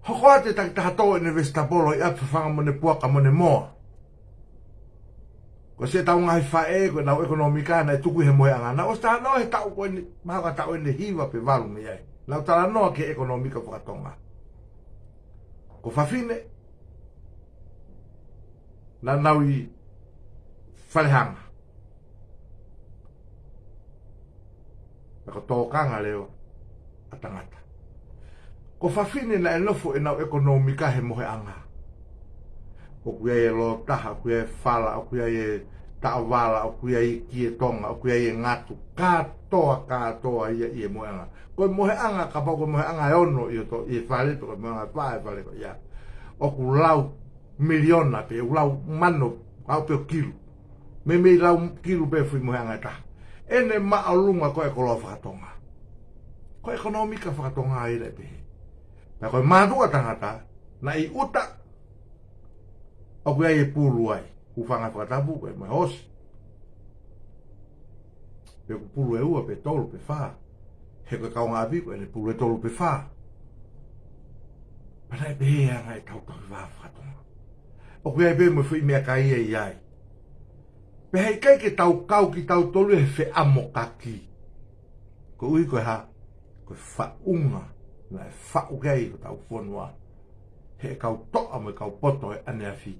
Hoko atu e takitaha tō ʻene vesitapolo ʻi ʻapi, fafanga mo ʻene puaka mo ʻene moa. Ko siʻetau ngaahi faʻē, ko ʻenau ʻekonōmika naʻe tuku ʻi he mohenga. Naʻa ʻosi talanoa he taʻu ko eni, mahalo ko e taʻu ʻe hiva pe valu mei ai. Naʻa nau talanoa ki he ʻekonōmika fakatonga. Ko fafine, naʻa nau ʻi falehanga. Pea ko e tokanga leva ʻa tangata. Ko fafine naʻe nofo ʻenau ʻekonōmika he mohenga. ʻOku ʻi ai e lōtaha, ʻoku ʻi ai e fala, ʻoku ʻi ai e taʻovala, ʻoku ʻi ai e kie tonga, ʻoku ʻi ai e ngatu, kātoa, kātoa ia ʻi he mohenga. Ko e mohenga, kapau ko e mohenga ʻe ono ʻi hoto, ʻi he fale, pe ko e mohenga ʻe fā ʻi he fale ko ia. ʻOku lau miliona pē, ʻoku lau mano, ʻaʻu pē ʻo kilu. Meimei lau kilu pē foʻi mohenga ʻe taha. ʻEne māʻolunga ko e koloa fakatonga. Ko e ʻekonōmika fakatonga ia naʻe pehē. Pea ko e mātuʻa tangata, naʻe ʻi ʻuta, ʻOku ʻi ai e pulu ai, hūfanga he fakatapu, ko e mo e hoosi. Pe ʻoku pulu ʻe ua, pe tolu, pe fā. He ko e kaungāʻapi ko ʻene pulu ʻe tolu pe fā. Pea naʻe pehē ange ʻetau tauhi vahaʻa faka-Tonga. ʻOku ʻi ai pē mo e foʻi meʻakai ia ʻi ai. Pea heʻikai ke tau kau kitautolu he feʻamokaki. Koeʻuhi ko e hā? Ko e faʻunga naʻe faʻu ki ai hotau fonua. He kau toʻa mo e kau poto he ʻaneafi.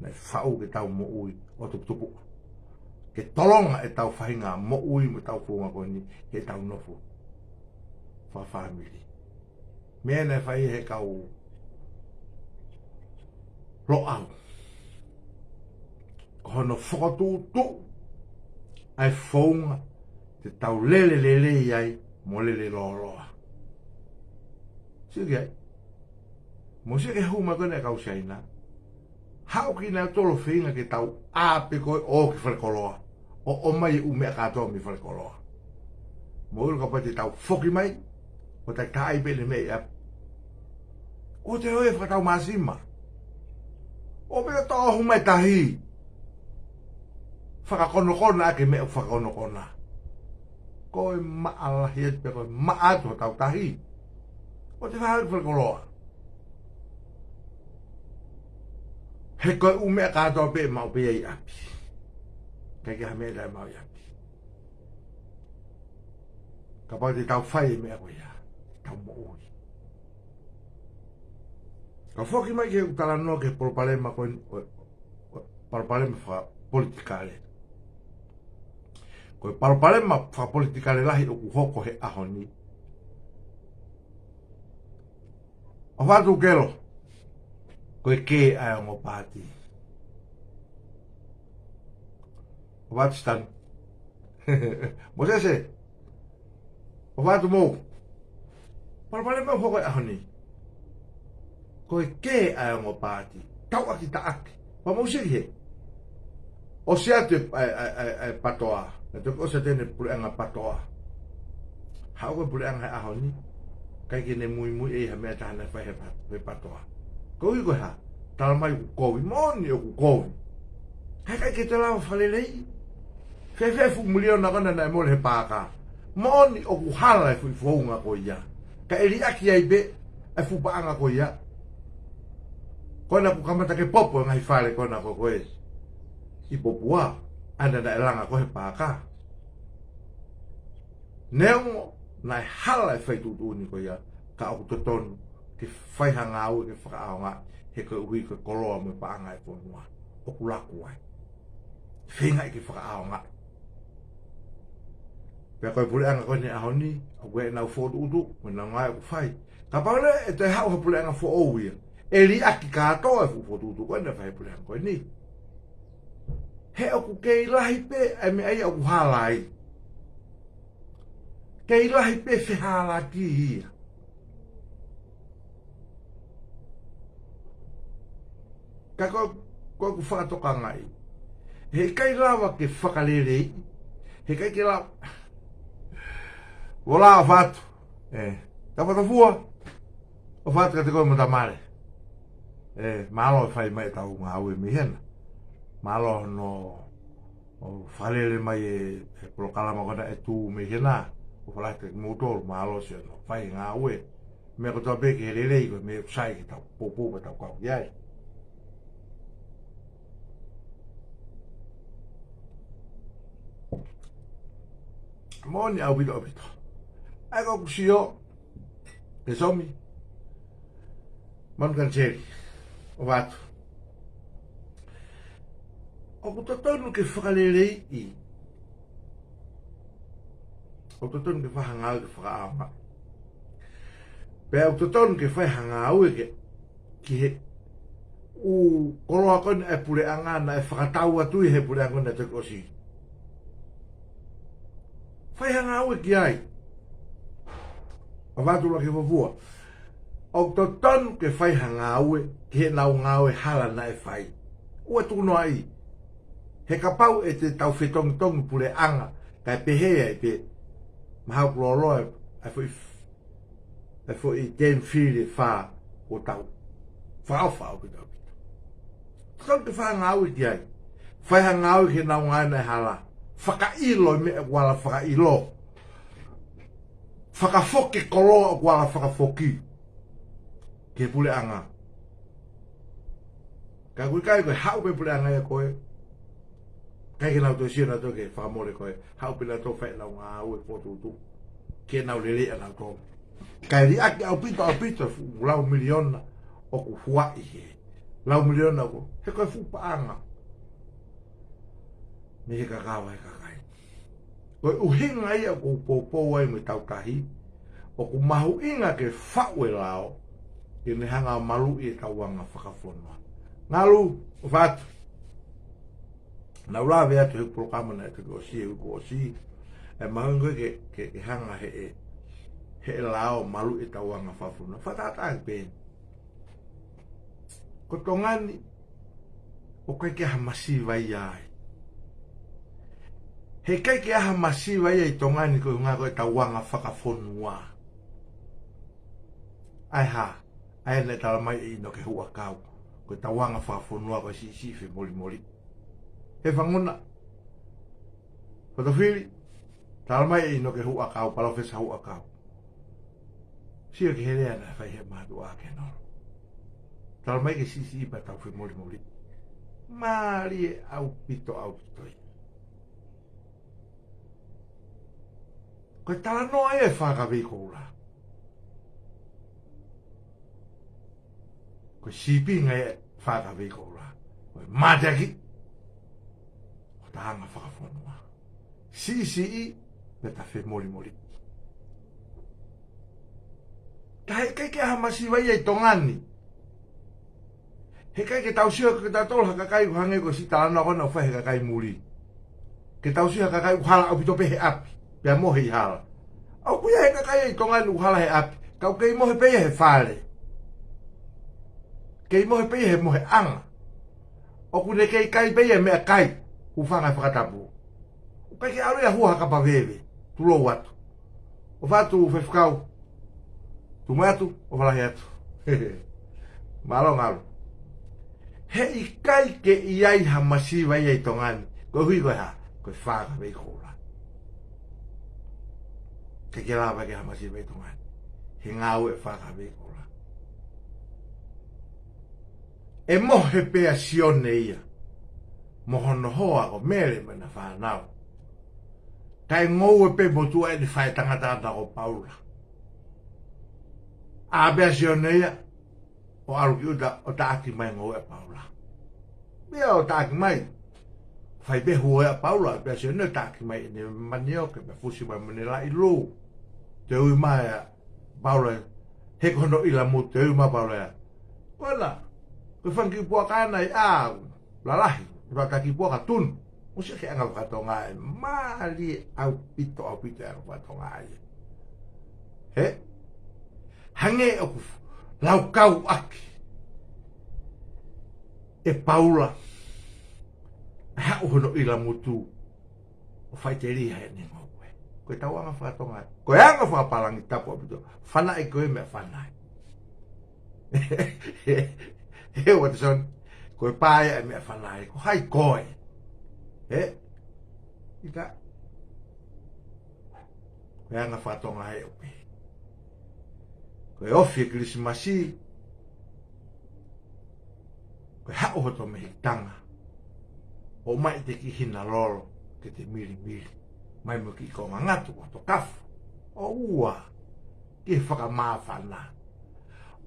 Naʻe faʻu ke tau moʻui ʻo tuputupuʻa. Ke tolonga ʻetau faʻahinga moʻui mo ʻetau founga ko eni heʻetau nofo fakafāmili. Meʻa naʻe fai he kau Loʻau. Ko hono fokotuʻutuʻu ʻa e founga te tau lele lelei ai mo lele lōloa. Sio ki ai. Mou sio ki he hū mai ko ena ʻa e kau Siaina. Haʻu kinautolu ʻo feinga ke tau ʻā pē ko ē ʻo ō ki falekoloa. ʻO ʻomai e ʻū meʻa kātoa mei falekoloa. Mou ʻilo kapau te tau foki mai, ʻo takitahaʻi pē ʻene meʻa ʻi ʻapi. ʻO te ō ʻo fakatau māsima. ʻO pē ka tau hū mai tahi. Fakakonokona ʻaki e meʻa ʻoku fakakonokona. Ko e maʻa lahi atu pē ko e maʻa atu hotau tahi. ʻO te fakahā ki falekoloa. He ko e ʻū meʻa kātoa pē ʻe maʻu pē ia ʻi ʻapi. ʻIkai ke ʻi ai ha meʻa ʻe taʻemaʻu ʻi ʻapi. Kapau te tau fai e meʻa ko ia, tau moʻui. Ka foki mai ke u talanoa ki he palopalema ko eni, ʻo, ʻo, palopalema fakapolitikale. Ko e palopalema fakapolitikale lahi ʻoku hoko he ʻaho ni. ʻOfa atu Kelo, ko e kē ʻa e ongo paati. ʻOfa atu Stan. Mosese, ʻofa atu Mou. Palopalema ʻoku hoko he ʻaho ni. Ko e kē ʻa e ongo paati. Tauʻaki taʻaki. Pea mou sio ki he. ʻOsi atu e, ʻa e, ʻa e, ʻa e, ʻa e patoa. Naʻe toki ʻosi atu ʻene puleʻanga patoa. Haʻu ko e puleʻanga he ʻaho ni. ʻIkai ke ne muimui ʻe ha meʻa ʻe taha naʻe fai he pa-, he patoa. Koeʻuhi ko e hā? Tala mai ʻoku kovi. Moʻoni ʻoku kovi. Ka ʻikai ke te lava fakaleleiʻi. Fēfē e fuʻu miliona ko ena naʻe mole he paaka? Moʻoni ʻoku hala e foʻi founga ko ia. Ka ʻe liʻaki ai pē e fuʻu paʻanga ko ia. Ko ena kuo kamata ke popo e ngaahi fale ko ena ko ē ʻi Popua, ʻa ena naʻe langa ko ē he paaka. Neongo naʻe hala e fai tuʻutuʻuni ko ia, ka ʻoku totonu ke fai ha ngāue ke fakaʻaongaʻi, he koeʻuhi ko e koloa mo e paʻanga e fonua ʻoku laku ai. Feingaʻi ke fakaʻaongaʻi. Pea ko e puleʻanga ko eni he ʻaho ni, ʻoku ʻi ai ʻenau fokotuʻutuʻu, mo ʻenau ngāue ʻoku fai. Kapau leva ʻe toe haʻu ha puleʻanga foʻou ia, ʻe liʻaki kātoa e fuʻu fokotuʻutuʻu ko ena naʻe fai he puleʻanga ko eni. He ʻoku kei lahi pē ʻa e meʻa ia ʻoku hala ai. Kei lahi pē fehalaki ia. Ka ko, ko ʻeku fakatokangaʻi, heʻikai lava ke fakaleleiʻi, heʻikai ke lava. Ola, ʻofa atu. ʻE, Tafatafua. ʻOfa atu kiate koe mo Tamale. ʻE, mālō e fai mai ʻetau ngāue mei hena. Mālō hono ʻo fakalele mai e, e polokalama ko ena ʻe tū mei hena. ʻOfa lahi kiate kimoutolu, mālō siʻono fai ngāue. Meʻa kotoa pē ke lelei ko e meʻa ʻoku sai ke tau poupou pea tau kau ki ai. Moʻoni ʻaupito ʻaupito. ʻA ia ko ʻeku sio, ke somi. Manu Kaniseli, ʻofa atu. ʻOku totonu ke fakaleleiʻi. ʻOku totonu ke fai ha ngāue ke fakaʻaongaʻi. Pea ʻoku totonu ke fai ha ngāue ke, ki he ʻū koloa ko ena ʻa e puleʻanga naʻe fakatau atu ʻi he puleʻanga ko ena naʻe toki ʻosi. Fai ha ngāue ki ai. ʻOfa atu Laki Fofua. ʻOku totonu ke fai ha ngāue ki heʻenau ngāue hala naʻe fai. ʻOua tukunoaʻi. He kapau ʻe te tau fetongitongi puleʻanga, kae pehē ai pē, mahalo kuo lōloa e, e foʻi, e foʻi tēmifili ʻe fā kuo tau fakaʻofa ʻaupito ʻaupito. Tau ke fakangāue ki ai. Fai ha ngāue ke nau ngāue ʻi he hala. Fakaʻilo e meʻa ʻoku ala fakaʻilo. Fakafoki e koloa ʻoku ala fakafoki. Ki he puleʻanga. Ka ʻoku ʻikai ko e haʻu pē puleʻanga ia ko ē. ʻIkai ke nau toe sio nautolu ke fakamole koe. Haʻu pē nautolu fai ʻenau ngāue fokotuʻutuʻu. Ke nau lele ʻanautolu. Kae liʻaki ʻaupito, ʻaupito e fuʻu lau miliona ʻoku huaʻi he. Lau miliona ʻoku. He ko e fuʻu paʻanga. Mei he kakava he kakai. Ko e ʻuhinga ia ʻoku ou poupou ai mo e tautahi. ʻOku mahuʻinga ke faʻu e lao. Ke ne hanga ʻo maluʻi e tauanga fakafonua. Ngalu, ʻofa atu. Naʻa ku lave atu he polokalama naʻe toki ʻosi, he uike kuo ʻosi. ʻE mahuʻinga ko ē ke, ke, ke hanga he, he, he lao maluʻi e tauanga fakafonua. Fakatātā pē. Ko Tonga ni, ʻoku ʻikai ke ʻi ai ha masiva ia ai. He ʻikai ke ʻi ai ha masiva ia ʻi Tonga ni ko e ʻuhinga ko e tauanga fakafonua. ʻA e hā, ʻa ē naʻe tala mai ʻe ʻInoke Huʻakau. Ko e tauanga fakafonua ko e siʻisiʻi femolimoli. He Fanguna, Potofili, tala mai ʻe ʻInoke Huʻakau, Palōfesa Huʻakau. Sio ki he lea naʻe fai he mātuʻa ke nolo. Tala mai ke siʻisiʻi pea tau femolimoli. Mālie ʻaupito, ʻaupito ia. Ko e talanoa ia e Fakavei Koula. Ko e sīpinga ia e Fakavei Koula. Ko e mateaki. Ko e tauanga fakafonua. Siʻisiʻi, pea ta femolimoli. Ka he ʻikai ke ʻi ai ha masiva ia ʻi Tonga ni. He ʻikai ke tau sio ke tau tolo ha kakai ʻoku hangē ko e siʻi talanoa ko ena ʻoku fai he kakai muli. Ke tau sio ha kakai ʻoku hala ʻaupito pē he ʻapi. Pea mohe ʻi hala. ʻOku ʻi ai he kakai ʻi Tonga ni ʻoku hala he ʻapi. Ka ʻoku kei mohe pē ia he fale. Kei mohe pē ia he moheʻanga. ʻOku ne kei kai pē ia meʻakai. Hūfanga he fakatapu. ʻOku ʻikai ke ʻalu ia hua ha kapa veve. Tulou atu. ʻOfa atu Faifekau. Tumu atu, ʻofa lahi atu. Mālō Ngalu. He ʻikai ke ʻi ai ha masiva ia ʻi Tonga ni. Koeʻuhi ko e hā, ko e Fakavei Koula. ʻIkai ke lava ke ʻi ai ha masiva ʻi Tonga ni. He ngāue e Fakavei Koula. ʻE mohe pē ʻa Sione ia. Mo hono hoa ko Mele mo ʻena fānau. Kae ngoue pē motuʻa ʻene faʻētangata ʻana ko Paula. ʻA pē ʻa Sione ia, ʻo ʻalu ki ʻuta ʻo taʻaki mai ngoue ʻa Paula. Pea ʻo taʻaki mai. Fai pē huo ʻa Paula, pea Sione ʻo taʻaki mai ʻene manioke, pea fusi mai mo ʻene laʻi lū. Toe ui mai ʻa Paula, he ko hono ʻilamutu, toe ui mai ʻa Paula ia. Ko ena, ko e fanga kiʻi puaka ena ia, lalahi, ʻe fata kiʻi puaka tunu. Mo sio ki he anga fakatonga ʻe mālie ʻaupito, ʻaupito e anga fakatonga ia. He? Hangē ʻoku laukau ʻaki ʻe Paula, ʻe haʻu hono ʻilamutu, ʻo faʻiteliha ʻene ngoue. Ko e tauanga fakatonga. Ko e anga fakapālangi tapu ʻaupito. Fanaʻi ko e meʻa fanaʻi. He Watson, ko e pā ia e meʻa fanaʻi. Ko hai koe. He? ʻIkai. Ko e anga fakatonga ʻe ʻope. Ko e ofi e Kilisimasi. Ko e haʻu hoto mehikitanga. ʻOmai ʻete kiʻi hina lolo ke te milimili. Mai mo e kiʻi konga ngatu ʻo hoto kafu. ʻO ua. Ke fakamāfana.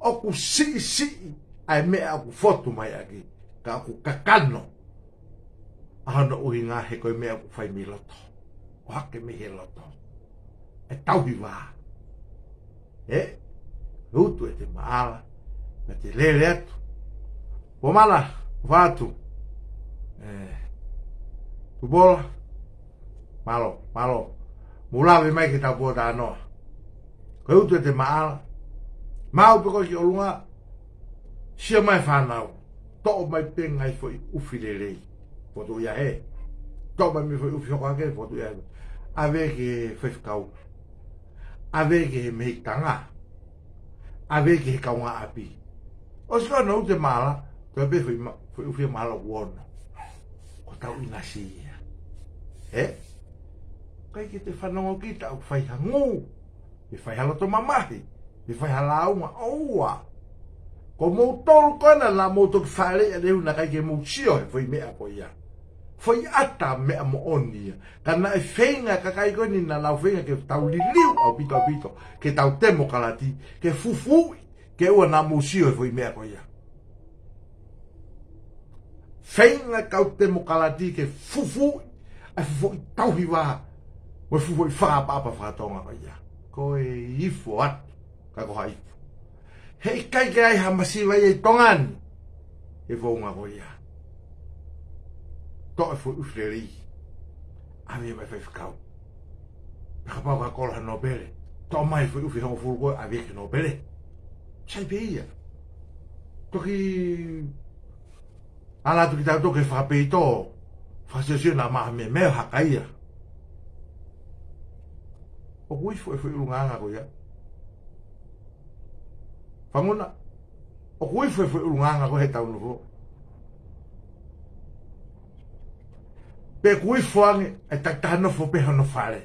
ʻOku siʻisiʻi ʻa e meʻa ʻoku fotu mai ʻaki. Ka ʻoku kakano. ʻA hono ʻuhinga he ko e meʻa ʻoku fai mei loto. ʻO hake mei he loto. ʻE tauhi vā. Ē? Utu ʻete maʻala. Pea te lele atu. Pomala, ʻofa atu. Ē. Tupola. Mālō, mālō. Mou lave mai ke tau pōtalanoa. Ko e utu ʻete maʻala. Maʻu pē koe ki ʻolunga. Sio mai fānau. Toʻo mai pē ngaahi foʻi ʻufi lelei. Fotu ia he. Toʻo mai mei foʻi ʻufi hoko hake, fotu ia he. ʻAve ki he faifekau. ʻAve ki he mehikitanga. ʻAve ki he kaungāʻapi. ʻOsi ko ena utu e maʻala, Toe pē foʻi ma-, foʻi ʻufi mahalo ʻe ono. Ko ʻetau ʻinasi ia. Ē? ʻIkai ke te fanongo kita ʻoku fai ha ngū. Pe fai ha loto mamahi. Pe fai ha lāunga ʻoua. Ko moutolu ko ena naʻa mou toki fāʻeleʻi ʻa Lehu naʻe ʻikai ke mou sio he foʻi meʻa ko ia. Foʻi ʻata meʻa moʻoni ia. Ka naʻe feinga e kakai ko eni naʻa nau feinga ke tau liliu ʻaupito ʻaupito. Ke tau temokalati. Ke fufuuʻi. Ke ʻoua naʻa mou sio he foʻi meʻa ko ia. Feinga kau temokalati ke fufuuʻi ʻa e fufuuʻi tauhi vā, mo e fufuuʻi fakaʻapaʻapa fakatonga ko ia. Ko e ifo atu, ka ko ha ifo. Heʻikai ke ʻi ai ha masiva ia ʻi Tonga ni he founga ko ia. Toʻo e foʻi ʻufi lelei. ʻAve mai faifekau. Pea kapau ka kolo ha nōpele. Toʻo mai foʻi ʻufi hongofulu ko ē ʻave ki he nōpele. Sai pē ia. Toki ʻalu atu kitautolu ki he fakapeito. Fakasiosio naʻa maʻa meʻa meʻa haka ia. ʻOku ifo e foʻi ʻulungaanga ko ia. Fanguna. ʻOku ifo e foʻi ʻulungaanga ko ē he tau nofo. Pe ʻoku ifo ange e takitaha nofo pē hono fale.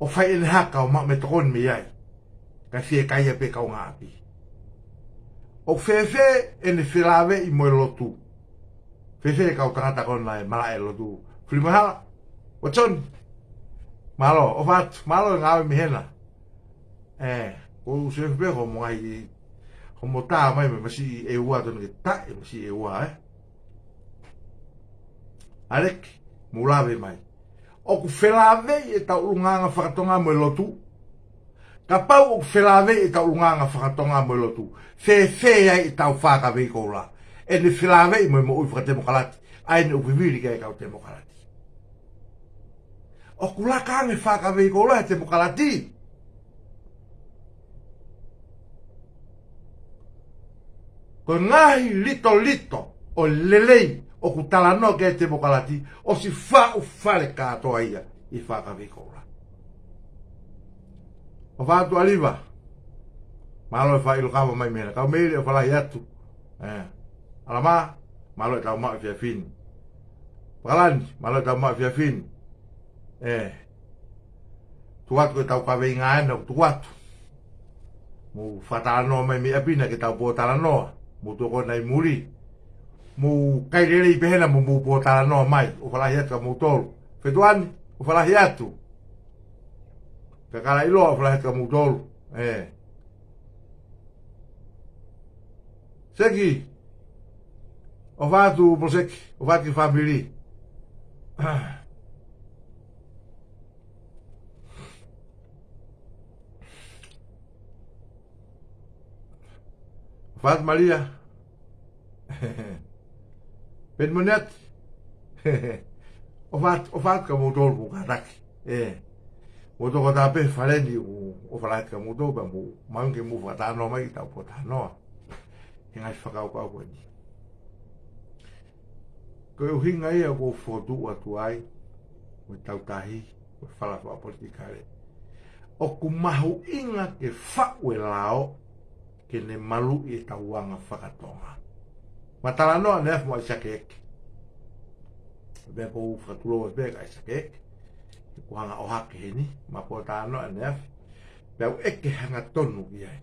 ʻO fai ʻene haka ʻo maʻu mei tokoni mei ai. Ka fiekaia pē kaungāʻapi. ʻOku fēfē ʻene felāveʻi mo e lotu. Fēfē e kau tangata ko ena ʻe malaʻe lotu. Filimahala. Watson. Mālō, ʻofa atu. Mālō e ngāue mei hena. Ē, ko u sefu pē ko mo ngai, ko mo tā mai mei masiʻi ʻEua tonu ke taʻe masiʻi ʻEua, ē. Aleki, mou lave mai. ʻOku felāveʻi ʻetau ʻulungaanga fakatonga mo e lotu. Kapau ʻoku felāveʻi ʻetau ʻulungaanga fakatonga mo e lotu. Fēfē ai ʻetau fākavei koula. ʻEne felāveʻi mo e moʻui fakatemokalati. ʻA ʻene ʻoku vivili ki ai e kau temokalati. ʻOku laka ange fākavei koula he temokalati. Ko e ngaahi litolito ʻo e lelei ʻoku talanoa ki ai e temokalati, ʻosi faʻu fale kātoa ia ʻi fākavei koula. ʻOfa atu ʻAliva. Mālō e fai ʻilo kava mai mei hena. Kau Meili ʻofa lahi atu. Ē. ʻAlamā, mālō e tau maʻu efiafi ni. Pakalani, mālō e tau maʻu efiafi ni. Ē. Tuku atu ko e tau kaveinga ena, tuku atu. Mou fakatalanoa mai mei ʻapi na ke tau pōtalanoa. Mou tokona ʻi muli. Mou kai lelei pē hena mo mou pōtalanoa mai. ʻOfa lahi atu kia moutolu. Fetuʻani, ʻofa lahi atu. Kakala ʻiloa, ʻofa lahi atu kia moutolu. Ē. Seki. ʻOfa atu Poloseki, ʻofa atu ki he fāmili. ʻOfa atu Malia. Penimoniati. ʻOfa atu, ʻofa atu kia moutolu mou kātaki. Ē. Mou tokotaha pē faleni ʻoku ʻofa lahi atu kia moutolu pea mou, maunga ke mou fakatalanoa mai ke tau pōtalanoa. He ngaahi fakakaukau ko eni. Ko e ʻuhinga ia ʻoku ou fokotuʻu atu ai, mo e tautahi, mo e fala fakapolitikale. ʻOku mahuʻinga ke faʻu e lao, ke ne maluʻi ʻetau anga fakatonga. Ma talanoa ʻaneafi mo ʻAisake Eke. Pea ʻoku ou fakatulou pē kia ʻAisake Eke. He kuo hanga ʻo ʻohake heni, ma pōtalanoa ʻaneafi. Pea u ʻeke hangatonu ki ai.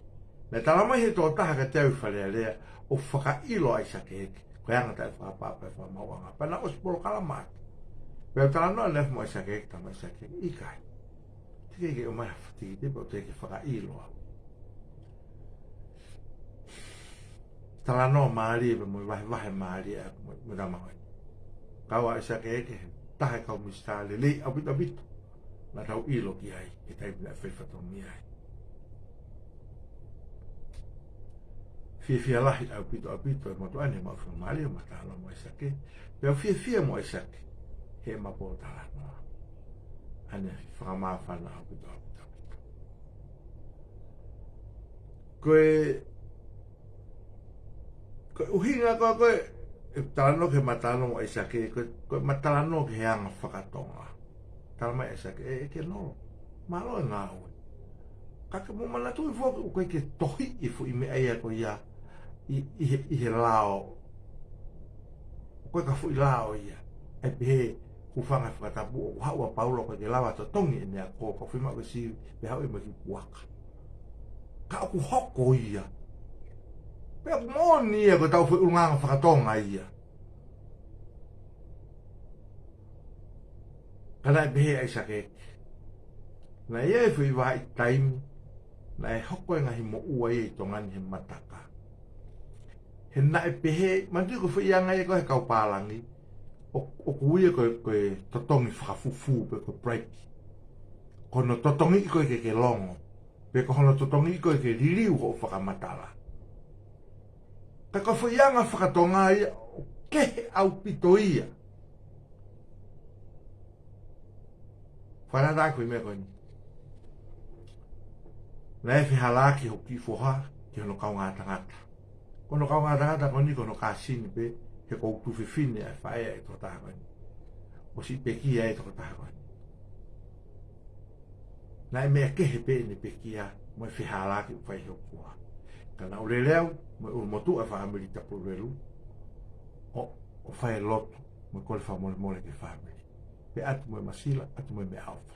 Naʻe talamai he tokotaha kiate au ʻi Fale Alea, ʻo fakaʻilo ʻa ʻAisake Eke. Ko e anga taʻefakaʻapaʻapa e fakamaauʻanga. Pea naʻe ʻosi polokalama atu. Pea u talanoa ʻaneafi mo ʻAisake Eke, talamai ʻe ʻAisake Eke, ʻikai. Te ke ʻomai ha fatiki te pea te ke fakaʻilo au. Talanoa mālie pea mo e vahevahe mālie ʻa e mo, mo e tama ko ē. Kau ʻa ʻAisake Eke he taha e kau minisitā lelei ʻaupito ʻaupito. Naʻa tau ʻilo ki ai, he taimi naʻe fai fatongia ai. Fiefia lahi ʻaupito ʻaupito e motuʻa ni ma ʻofa mālie ma talanoa mo ʻAisake. Pea u fiefia mo ʻAisake. He ma pōtalanoa. ʻAneafi fakamāfana ʻaupito ʻaupito ʻaupito. Ko e, ko e ʻuhinga ko ē, ko e, ʻeku talanoa ki he ma talanoa mo ʻAisake, ko e, ko e ma talanoa ki he anga fakatonga. Talamai ʻe ʻAisake, ē, ʻEkenolo. Mālō e ngāue. Ka ke mou manatuʻi foki, ʻoku ʻikai ke tohiʻi e foʻi meʻa ia ko ia ʻi, ʻi he, ʻi he lao Ko e ka foʻi lao ia. ʻE pehē, hūfanga he fakatapu ʻoku haʻu ʻa Paula ʻoku ʻikai ke lava totongi ʻene ako, ka foʻi maʻu ke sivi, pea haʻu ʻe mo e kiʻi puaka. Ka ʻoku hoko ia. Pea ʻoku moʻoni ia ko e tau foʻi ʻulungaanga fakatonga ia. Ka naʻe pehē ʻe ʻAisake, naʻe ʻi ai e foʻi vahaʻa taimi, naʻe hoko e ngaahi moʻua ia ʻi Tonga ni he mataka. He naʻe pehē, manatuʻi ko e foʻi anga ia ko e kau pālangi, ʻo, ʻoku ui ia ko e, ko e totongi fakafufū pe ko e bribe. Ko hono totongi ʻi ko e ke ke longo, pe ko hono totongi ʻi ko e ke liliu hoʻo fakamatala. Ka ko e foʻi anga fakatonga ia, ʻoku kehe ʻaupito ia. Fakatātā ko e meʻa ko eni. Naʻe fehālaaki hoku kiʻi foha ki hono kaungā tangata. Ko hono kaungā tangata ko eni ko hono kāsini pē, he ko hoku tuofefine ʻa e faʻē ʻa e tokotaha ko eni. ʻOsi pekia ʻa e tokotaha ko eni. Naʻe meʻa kehe pē ʻene pekia mo e fehālaaki ʻoku fai ʻe hoku foha. Ka naʻá ku lele au mo e ʻulumotuʻa ʻa e fāmili Tapulelu ʻo, ʻo fai e lotu mo e kole fakamolemole ki he fāmili. Pea ʻatu mo e masila, ʻatu mo e meʻaʻofa.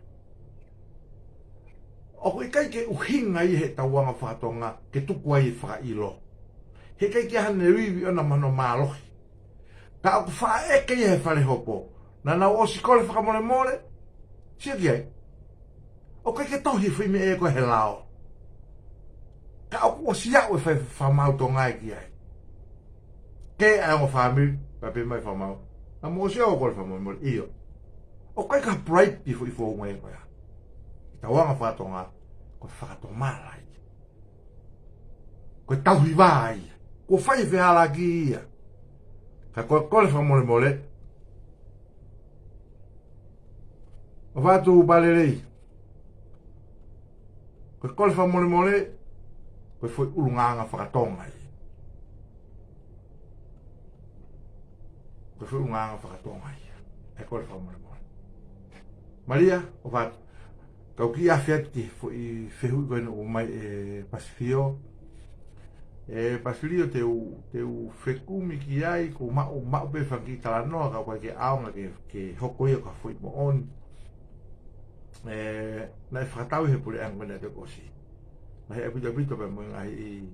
ʻOku ʻikai ke ʻuhinga ia he tauanga fakatonga ke tuku ai e fakaʻilo. He ʻikai ke ʻi ai hano ivi ʻona mo hono mālohi. Ka ʻoku faʻa ʻeke ia he fale hopo. Naʻa nau ʻosi kole fakamolemole. Sio ki ai. ʻOku ʻikai ke tohi foʻi meʻa ia ko e he lao. Ka ʻoku ʻosi aʻu e fai fakamaau Tonga ia ki ai. Ke ʻai ongo fāmili, pea pehē mai fakamaau. Naʻa mou ʻosi ʻo kole fakamolemole, ʻio. ʻOku ʻikai ke bribe ʻi foʻi founga ia ko ia. Tauanga fakatonga, ko e fakatomala ia. Ko e tauhi vā ia. Kuo fai e fehālaaki ia. Ka ko e kole fakamolemole. ʻOfa atu Palelei. Ko e kole fakamolemole, ko e foʻi ʻulungaanga fakatonga ia. Ko e foʻi ʻulungaanga fakatonga ia. ʻE kole fakamolemole. Malia, ʻofa atu. Kau kiʻi afe atu ki he foʻi fehuʻi ko eni ʻoku ʻomai ʻe Pasifio. ʻE Pasilio, te u, te u fekumi ki ai, ko e maʻu, maʻu pē fanga kiʻi talanoa ka ʻoku ʻikai ke ʻaonga ke, ke hoko ia ko ha foʻi moʻoni. ʻE, naʻe fakatau ʻe he puleʻanga ko eni ʻa e tokosiʻi. Naʻe ʻaupito ʻaupito pē mo e ngaahi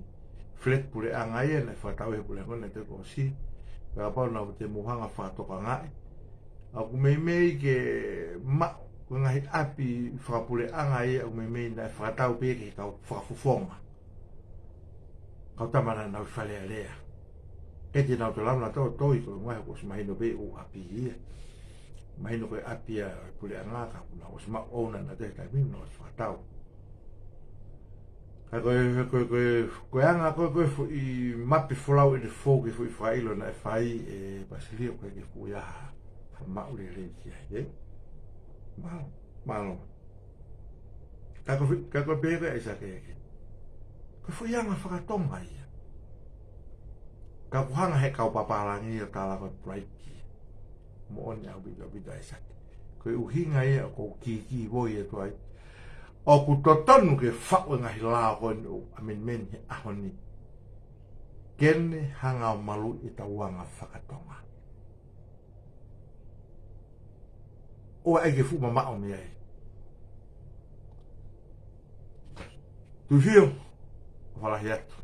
flat puleʻanga ia, naʻe fakatau ʻe he puleʻanga ko eni ʻa e tokosiʻi. Pea kapau naʻa te mou hanga fakatokangaʻi. ʻOku meimei ke maʻu, ko e ngaahi ʻapi fakapuleʻanga ia, ʻoku meimei naʻe fakatau pē ki he kau fakafofonga. Kau tama naʻa nau ʻi Fale Alea. Ke te nau tolama naʻa tau toi ko e ngaahi ʻoku ʻosi mahino pē ʻoku ʻapi ia. Mahino ko e ʻapi ʻa e puleʻanga ka ʻoku nau ʻosi maʻu ʻouna naʻa te taimi naʻa ʻosi fakatau. Ka ko e, ko e, ko e, ko e anga ko e, ko e foʻi mape folau ʻene fou ki he foʻi fakaʻilo naʻe fai ʻe Pasilio ko e ke kui aha. Ka maʻu lelei ki ai, ē? Mālō, mālō. Ka ko e fi-, ka ko e pehē ko e ʻAisake ē. Ko e foʻi anga fakatonga ia. Ka ʻoku hanga he kau papālangi ia ʻo tala ko e bribe ia. Moʻoni ʻaupito, ʻaupito ʻAisake. Ko e ʻuhinga ia ʻoku ou kīkīvoi atu ai. ʻOku totonu ke faʻu e ngaahi lao ko eni ʻo amendment he ʻaho ni. Ke ne hanga ʻo maluʻi e tauanga fakatonga. ʻOua ʻe ke fuʻu mamaʻo mei ai. Tuʻifio, ʻofa lahi atu.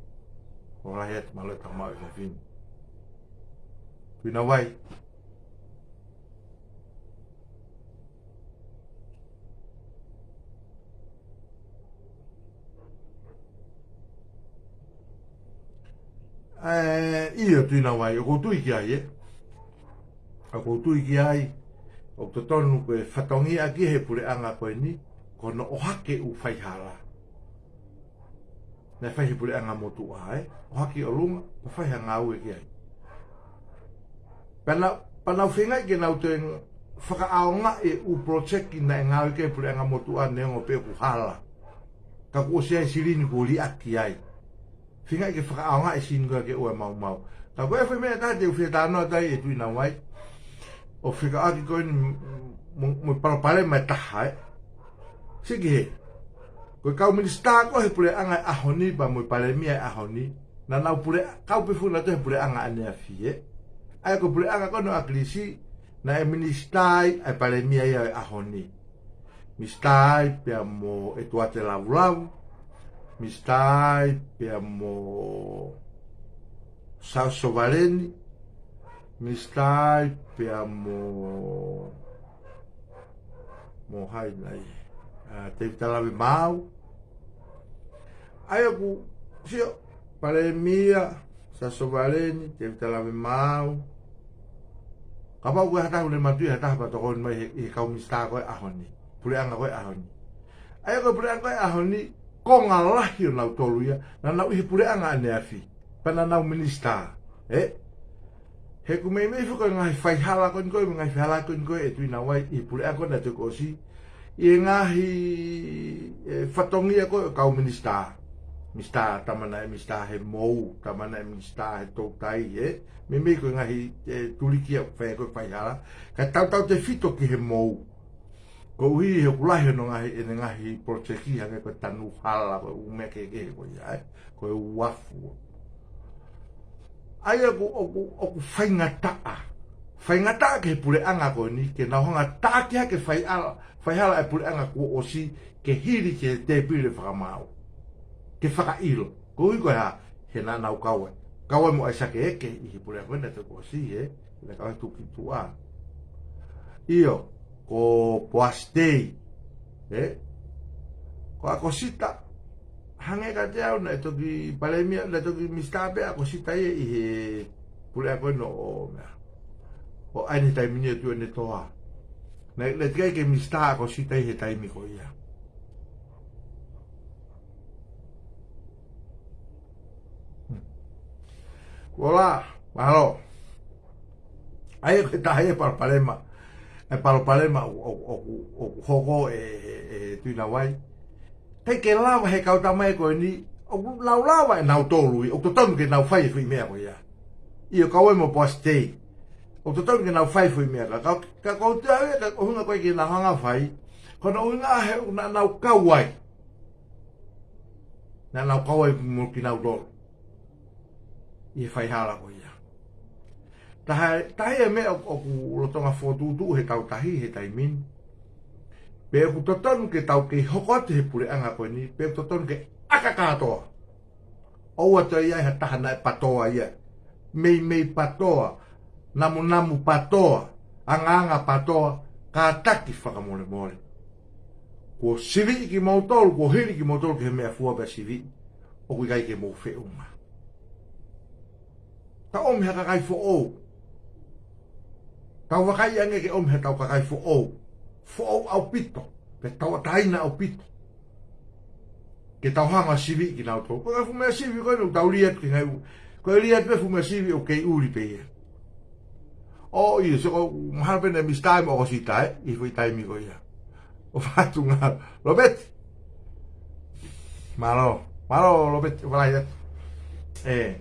ʻOfa lahi atu, mālō e tau maʻu e fefine. Tuʻinavai. ʻE, ʻio Tuʻinavai, ʻoku ou tui ki ai, ē. ʻOku ou tui ki ai, ʻoku totonu ko e fatongia ʻaki he puleʻanga ko eni, ko hono ʻohake ʻū faihala. Naʻe fai he puleʻanga motuʻa, ē. ʻOhake ʻi ʻolunga, pea fai ha ngāue ki ai. Pea nau, pea nau feingaʻi ke nau toe fakaʻaongaʻi e ʻū project naʻe ngāue ki ai e puleʻanga motuʻa neongo pē ʻoku hala. Ka kuo ʻosi ʻi ai e silini kuo liʻaki ai. Feingaʻi ke fakaʻaongaʻi e silini ko ia ke ʻoua ʻe maumau. Ka ko e foʻi meʻa ʻe taha te u fie talanoa atu ai ʻe Tuʻinavai. ʻO fekauʻaki ko eni mo, mo, mo e palopalema ʻe taha, ē. Siki hē. Ko e kau minisitā ko ē he puleʻanga ʻo e ʻaho ni, pea mo e palēmia ʻo e ʻaho ni. Naʻa nau pule, kau pē foki nautolu he puleʻanga ʻaneafi, ē. ʻA ia ko e puleʻanga ko eni ʻo ʻAkilisi, naʻe minisitā ai ʻa e palēmia ia ʻo e ʻaho ni. Minisitā ai pea mo ʻEtuate Lavulavu, minisitā ai pea mo Sā Sovaleni, minisitā ai pea mo, mo hai nai, ʻa, Tēvita Lavemaau. ʻA ia ʻoku sio, palēmia, Sā Sovaleni, Tēvita Lavemaau. Kapau ko e ha taha ʻoku ne matuʻi ha taha pea tokoni mai he, he kau minisitā ko e ʻaho ni, puleʻanga ko e ʻaho ni. ʻA ia ko e puleʻanga ko e ʻaho ni, konga lahi ʻo nautolu ia, naʻa nau ʻi he puleʻanga ʻaneafi, pea naʻa nau minisitā. Ē? He ʻoku meimei foki ko e ngaahi faihala ko eni ko e, ngaahi faihala ko eni ko e ʻe Tuʻinavai ʻi he puleʻanga ko eni ʻa e toki ʻosi, ʻi he ngaahi, ē, fatongia ko e kau minisitā. Minisitā, tama naʻe minisitā he mou, tama naʻe minisitā he toutai, ē? Meimei ko e ngaahi, ē, tuliki ʻoku fai ko e faihala. Ka tautautefito ki he mou. Koeʻuhi he ʻoku lahi hono ngaahi, ʻene ngaahi poloteki hangē ko e tanu hala, ko e ʻū meʻa kehekehe ko ia, ē? Ko e uafu. ʻA ia ʻoku, ʻoku, ʻoku faingataʻa. Faingataʻa ki he puleʻanga ko eni, ke nau hanga ʻo taʻaki hake e faihala, faihala ʻa e puleʻanga kuo ʻosi ke hili ki he tēpile fakamaau. Ke fakaʻilo. Koeʻuhi ko e hā, he naʻa nau kau ai. Kau ai mo ʻAisake Eke ʻi he puleʻanga ko eni ʻa e toki ʻosi, ē? Naʻe kau ai Tuʻi Tuʻa. ʻIo, ko Poasi Tei, ē? Ko ʻAkosita, hangē kiate au naʻe toki palēmia, naʻe toki minisitā pē ʻAkosita ia ʻi he puleʻanga ko eni ʻo, ʻo meʻa. ʻO ʻai ʻene taimi ni ʻo tuʻu ʻene toa. Naʻe, naʻe teʻeki ai ke minisitā ʻAkosita ʻi he taimi ko ia. Hmm. Ola, mahalo. ʻA ia ko e taha ia e palopalema. E palopalema ʻoku, ʻoku, ʻoku, ʻoku hoko ʻe, ʻe, ʻe Tuʻinavai. ʻIkai ke lava he kau tama ko eni, ʻoku nau lava ʻe nautolu ia, ʻoku totonu ke nau fai e foʻi meʻa ko ia. ʻIo, kau ai mo Poasi Tei. ʻOku totonu ke nau fai e foʻi meʻa, ka, ka, ka ko e ʻuhinga ko ē ke nau hanga ʻo fai, ko hono ʻuhinga he ʻoku naʻa nau kau ai. Naʻa nau kau ai mo kinautolu ʻi he faihala ko ia. Taha, taha ia e meʻa ʻoku, ʻoku lolotonga fokotuʻutuʻu he tau tahi he taimi ni. Pe ʻoku totonu ke tau kei hoko atu he puleʻanga ko eni, pe ʻoku totonu ke ʻaka kātoa. ʻOua toe ʻi ai ha taha naʻe patoa ia. Meimei patoa, namunamu patoa, angaanga patoa, kātaki fakamolemole. Kuo siviʻi kimoutolu, kuo hili kimoutolu ki he meʻafua pea siviʻi, ʻoku ʻikai ke mou feʻunga. Tau ʻomi ha kakai foʻou. Tau vakai ange ke ʻomi ha tau kakai foʻou. Foʻou ʻaupito, pea tauʻatāina ʻaupito. Ke tau hanga ʻo siviʻi kinautolu. Ko e fuʻu meʻa sivi ko ē ʻoku tau lī atu ki he ngaahi ʻū. Ko e lī atu pē fuʻu meʻa sivi ʻoku kei ʻuli pē ia. ʻO ʻio, sio ko e mahalo pē naʻe minisitā mo ʻAkosita, ē, ʻi he foʻi taimi ko ia. ʻO fatu ngā. Lopeti. Mālō. Mālō, Lopeti, ʻo falahi atu. Ē.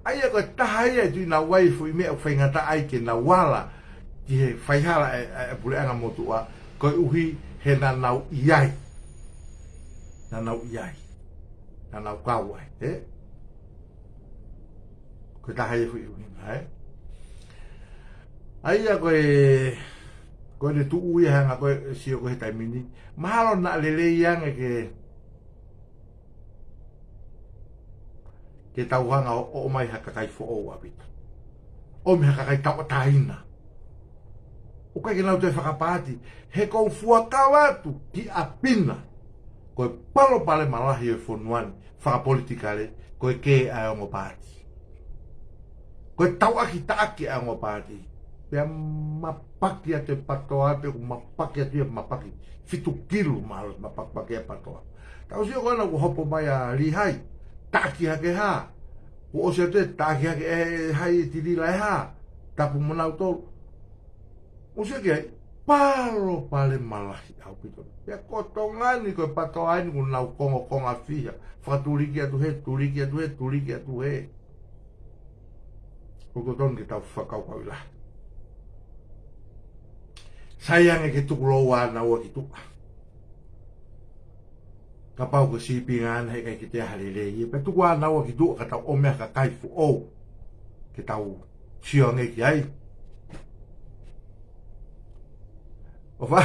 ʻA ia ko e taha ia e Tuʻinavai e foʻi meʻa ʻoku faingataʻa ai ke nau ala ki he faihala e, e, e puleʻanga motuʻa, koeʻuhi he naʻa nau ʻi ai. Naʻa nau ʻi ai. Naʻa nau kau ai, ē? Ko e taha ia e foʻi ʻuhinga, ē? ʻA ia ko e, ko ʻene tuʻu ia he anga ko ē sio ko ē he taimi ni. Mahalo naʻa lelei ange ke, ke tau hanga ʻo, ʻo ʻomai ha kakai foʻou ʻaupito. ʻOmi ha kakai tauʻatāina. ʻOku ʻikai ke nau toe fakapaati. He ʻoku ou fuakava atu ki ʻapi na. Ko e palopalema lahi ʻo e fonua ni fakapolitikale, ko e kē ʻa e ongo paati. Ko e tauʻaki taʻaki ʻa e ongo paati. Pea mapaki atu e patoa, pea ʻoku mapaki atu ia, mapaki. Fitu kilu mālohi mapakipaki e patoa. Tau sio ko ena kuo hopo mai ʻa Lihai. Taʻaki hake hā. Kuo ʻosi atu e taʻaki hake ʻe Hai, ʻe Tilila ʻe hā. Tapu mo nautolu. Mou sio ki ai, palopalema lahi ʻaupito. Pea ko Tonga ni ko e patoa eni kuo nau kongokonga fiha. Fakatuliki atu hē, tuliki atu hē, tuliki atu hē. ʻOku totonu ke tau fakakaukauʻi lahi. Sai ange ke tukulou ʻa naua ki tuʻa. Kapau ko e sīpinga ʻana he ʻikai ke toe ʻi ai ha lelei ia. Pea tuku ʻa naua ki tuʻa ka tau ʻomai ha kakai foʻou. Ke tau sio ange ki ai. ʻOfa,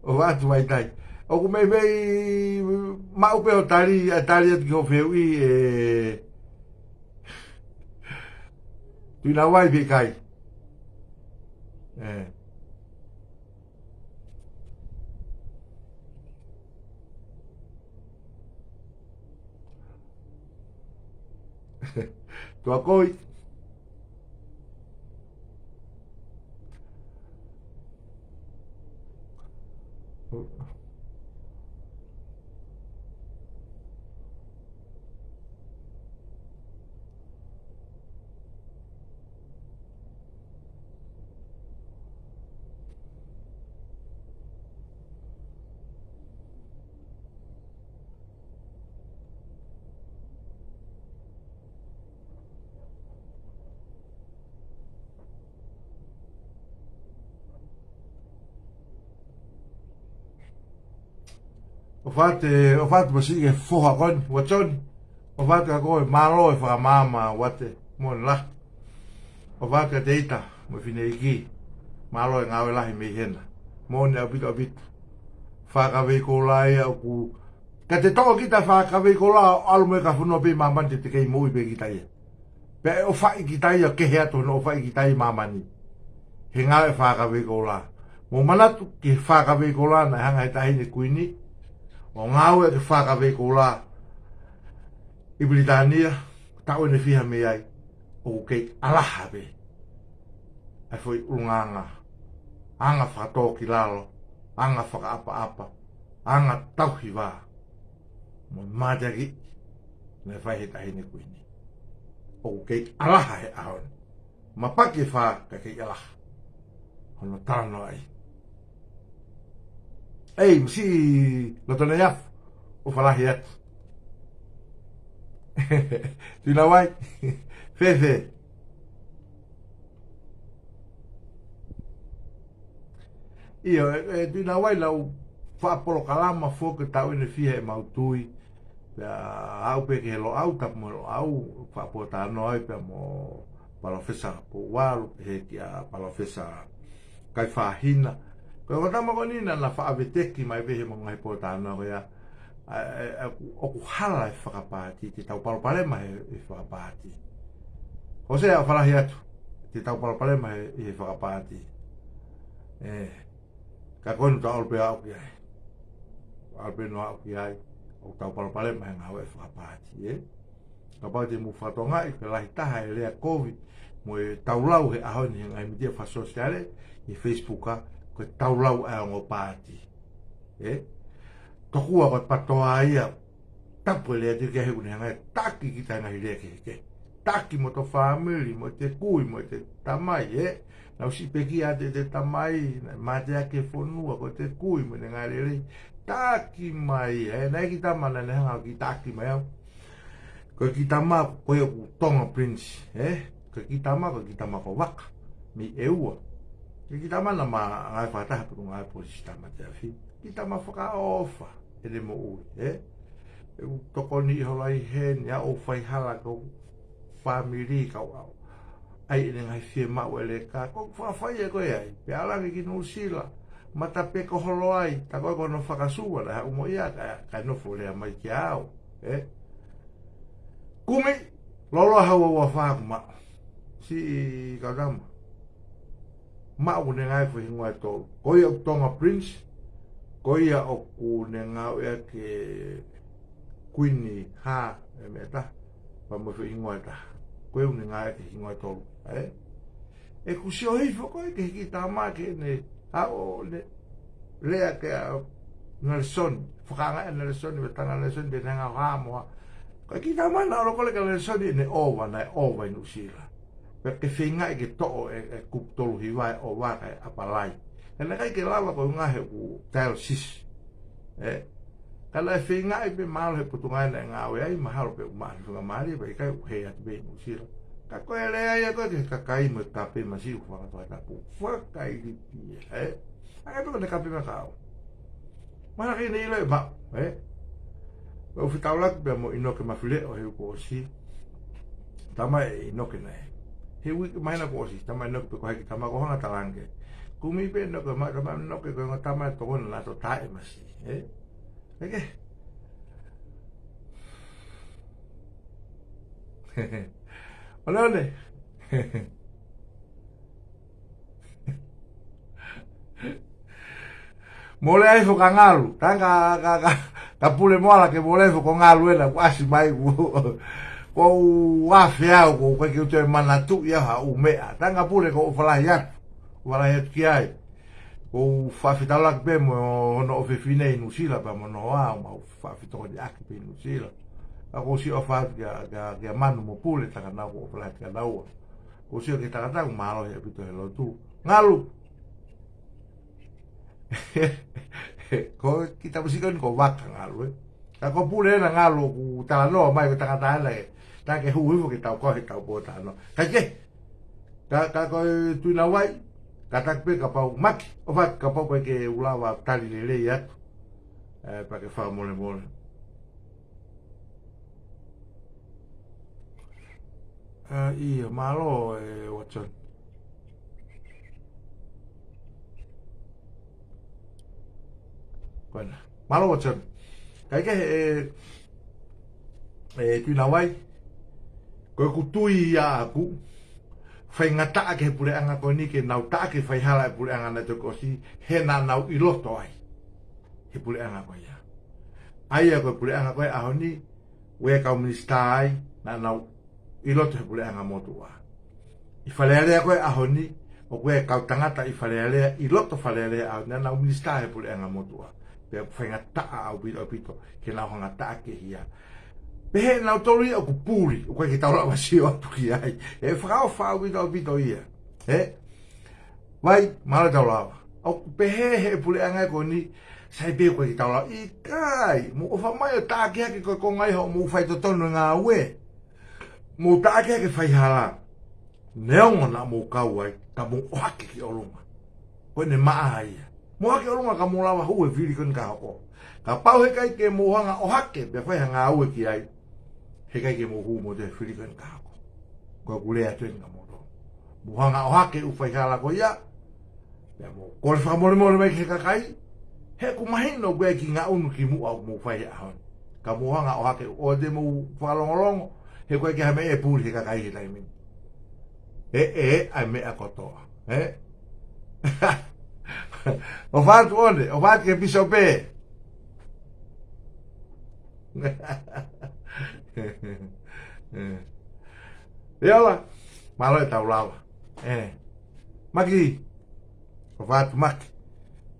ʻofa atu Vaitai. ʻOku meimei maʻu pē ʻo tali, ʻa tali atu ki hoʻo fehuʻi ē. Tuʻinavai pe ʻikai. ʻE. Tuakoi. ʻOfa atu, ʻofa atu masiʻi ki he foha ko eni, Watson. ʻOfa atu kia koe, mālō e fakamaama, Vate, moʻoni lahi. ʻOfa atu kia Teita mo e fineʻeiki, mālō e ngāue lahi mei hena. Moʻoni ʻaupito ʻaupito. Fakakaveikoula ia ʻoku, ka te toʻo kita fakakaveikoula ʻo ʻalu mo e ka fonua pē ʻi māmani te te kei moʻui pē kita ia. Pea ʻe ʻofaʻi kita ia, kehe atu hono ʻofaʻi kita ia ʻi māmani. He ngāue fakakaveikoula. Mou manatu ki he fakakaveikoula naʻe hanga he Taʻahine Kuini ʻo ngāueʻaki e fakakaveikoula ʻi Pilitānia, taʻu ʻe fiha mei ai, ʻoku kei ʻalaha pē ʻa e foʻi ʻulungaanga, anga fakatōkilalo, anga fakaʻapaʻapa, anga tauhi vā, mo e mateakiʻi naʻe fai he Taʻahine Kuini. ʻOku kei ʻalaha he ʻaho ni. Mapaki e fā ka kei ʻalaha hono talanoaʻi. ʻEi, masiʻi Lotoneiafu, ʻofa lahi atu. Tuʻinavai, fēfē? ʻIo, ʻe, ʻe, Tuʻinavai, lau faʻa polokalama foki taʻu ʻe fiha ʻemau tui. Pea aʻu pē ki he Loʻau, tapu mo e Loʻau, faʻa pōtalanoa ai pea mo Palōfesa Pouvalu, pehē kia Palōfesa Kaifahina. Ko e ongo tama ko eni naʻa na faʻa veteki mai pē he mo e ngaahi pōtalanoa ko ia. ʻA, ʻa, ʻa, ʻoku hala e fakapaati, te tau palopalema he, he fakapaati. Hosea, ʻofa lahi atu, te tau palopalema he, he fakapaati. ʻE, ka ko eni tau ʻalu pē aʻu ki ai. ʻAlu pē noa aʻu ki ai, ʻoku tau palopalema he ngāue fakapaati, ē? Kapau te mou fakatokangaʻi, ko e lahi taha e lea kovi mo e taulau he ʻaho ni he ngaahi mītia fakasōsiale, ʻi he Facebook ā, ko e taulau ʻa e ongo paati. Ē? Tokua ko e PATOA ia, tapu e lea te ke heku ne hangai taki kita ngaahi lea kehekehe. Taki mo hoto fāmili, mo ʻete kui, mo ʻete tamai, ē? Naʻa ku siʻi pekia ʻa ʻete tamai, naʻe mateaki e fonua, ko ʻete kui, mo ʻene ngaahi lelei. Taki mai, ē? Naʻe kiʻi tama naʻa ne hanga ʻo kiʻi taki mai au. Ko e kiʻi tama, ko ia ʻoku Tonga Prince, ē? Ko e kiʻi tama, ko e kiʻi tama ko Vaka, mei ʻEua. Ko e kiʻi tama naʻa ma ngāue fakataha pē mo e ngaahi polisi Tāmate Afi. Kiʻi tama fakaʻofa ʻene moʻui, ē? ʻOku tokoni ʻi hola ʻi heni, ʻa ʻoku faihala ki hoku fāmili, kau ʻai ʻene ngaahi fiemaʻu ʻeleka, ko e fakafai ē ko ē ai. Pea ʻalu ange ki Nuʻusila, matapeko holo ai, tā ko ē ko hono fakasua, naʻe haʻu mo ia, kae, kae nofo lea mai kia au, ē? Kumi, loloa hau ua fā kumaʻa. Siʻi kau tama. Maʻu ʻoku ne ngāue foʻi hingoa ʻe tolu. Ko ia ʻoku Tonga Prince, ko ia ʻoku ne ngāueʻaki e Kuini Hā, e meʻa ʻe taha, pea mo e foʻi hingoa ʻe taha. Ko ia ʻoku ne ngāueʻaki e hingoa ʻe tolu. Ē? ʻE kusi o hifo ko ē ki he kiʻi tama ke ne, ʻa ʻo ne, lea kia Nelson, fakaanga ʻe Nelson, me tanga Nelson, te ne hanga ʻo hā mo hā. Ko e kiʻi tama naʻa ʻoku loko leka Nelson, ʻene ʻova, naʻe ʻova ʻi Nuʻusila. Pea ke feingaʻi ke toʻo e, e kupu tolu hiva ʻe ʻova kae ʻapalai. Ka naʻe ʻikai ke lava ko e ngaahi ʻoku dialysis. Ē? Ka naʻe feingaʻi pē mālō he potungāue naʻe ngāue ai, mahalo pē ʻoku maʻu ha faingamālie, pea ʻikai ʻoku hē atu pē ʻi Nuʻusila. Ka ko e lea ia ko ē ki he kakai mo e kape masiʻi ʻoku fakatoa tapu. Fakailipi ia, ē? Ange pē ko ʻene kape makaʻu. Mahalo ke ne ʻilo ʻe maʻu, ē? Pea u fetaulaki pea mo ʻInoke Mafileʻo he uike kuo ʻosi. Tama ʻe ʻInoke naʻe He uike māhina kuo ʻosi, tamai noke pe ko hai ki tamai ko hanga talange. Kumi pē noke mai tamai noke ko e ngaahi tamai tokona naʻa to taʻe masi. Ē? Eke. One one. Mole ai fo ka ngalu. Tanga ka, ka, ka, ka pule moala ke mole fo ko ngalu ena, kuo ʻasi mai kuo, kuo u afe au, kuo u kai ke u toe manatuʻi au ha ʻū meʻa. Tanga pule ko u falahi atu. U falahi atu ki ai. Kuo u faʻa fetaulaki pē mo hono ʻofefine ʻi Nuʻusila pea mo noa, mau faʻa fetokoniʻaki pē ʻi Nuʻusila. Ka kuo u siʻi ʻofa atu kia, kia, kia Manu mo Pule, tangata naʻa ku ʻofa lahi kia naua. Kuo u sio ki he tangata ʻoku mālohi ʻaupito he lotu. Ngalu. Ko kita musika ni ko Vaka ngalu, ē. Ka ko Pule ena ngalu ʻoku talanoa mai ko e tangata ena ē. Ta ke hū hifo ke tau kau he tau pōtalanoa. Ka ke, ka, ka ko e Tuʻinavai, kātaki pē kapau Maki, ʻofa atu kapau ko e ke u lava tali lelei atu. Ē, pea ke fakamolemole. Ā, ʻio, mālō, ē, Watson. Ko ena. Mālō, Watson. Kae kehe, ē, ē, Tuʻinavai. Ko ʻeku tui ia ʻaʻaku. Faingataʻa ki he puleʻanga ko eni ke nau taʻaki e faihala e puleʻanga naʻe toki ʻosi, he naʻa nau ʻi loto ai he puleʻanga ko ia. ʻA ia ko e puleʻanga ko e ʻaho ni, ʻoku ʻi ai e kau minisitā ai, naʻa nau ʻi loto he puleʻanga motuʻa. ʻI Fale Alea ko e ʻaho ni, ʻoku ʻi ai e kau tangata ʻi Fale Alea, ʻi loto Fale Alea ʻaho ni, naʻa nau minisitā he puleʻanga motuʻa. Pea ʻoku faingataʻa ʻaupito, ʻaupito, ke nau hanga taʻaki ia. Pehē nautolu ia ʻoku puli, ʻoku ʻikai ke tau lava sio atu ki ai. ʻE fakaʻofa ʻaupito, ʻaupito ia. Ē? Vai, mālō e tau lava. ʻOku pehē he puleʻanga ko eni, sai pē ko e ke tau lava. ʻIkai, mou ʻofa mai ʻo taʻaki hake ko e konga ia hoʻomou faitotonu e ngāue. Mou taʻaki hake faihala. Neongo naʻa mou kau ai, ka mou ʻohake ki ʻolunga. Ko ʻene maʻa ia. Mou ʻohake ʻolunga ka mou lava hū he fili ko eni ka hoko. Kapau heʻikai ke mou hanga ʻohake, pea fai ha ngāue ki ai. Heʻikai ke mou hū mo te fili ko eni ka hoko. Ko ʻeku lea atu eni kia moutolu. Mou hanga ʻohake e ʻū faihala ko ia. Pea mou kole fakamolemole mai ki he kakai. He ʻoku mahino ʻoku ʻi ai e kiʻi ngaʻunu kimuʻa ʻoku mou fai he ʻaho ni. Ka mou hanga ʻohake ʻo te mou fakalongolongo. He ʻoku ʻikai ke ha meʻa ʻe puli he kakai he taimi ni. Ē, ē, ʻa e meʻa kotoa. Ē? ʻOfa atu ʻOne, ʻofa atu ki he pīsope. Ē. Ē, ola. Mālō e tau lava. Ē. Maki. ʻOfa atu Maki.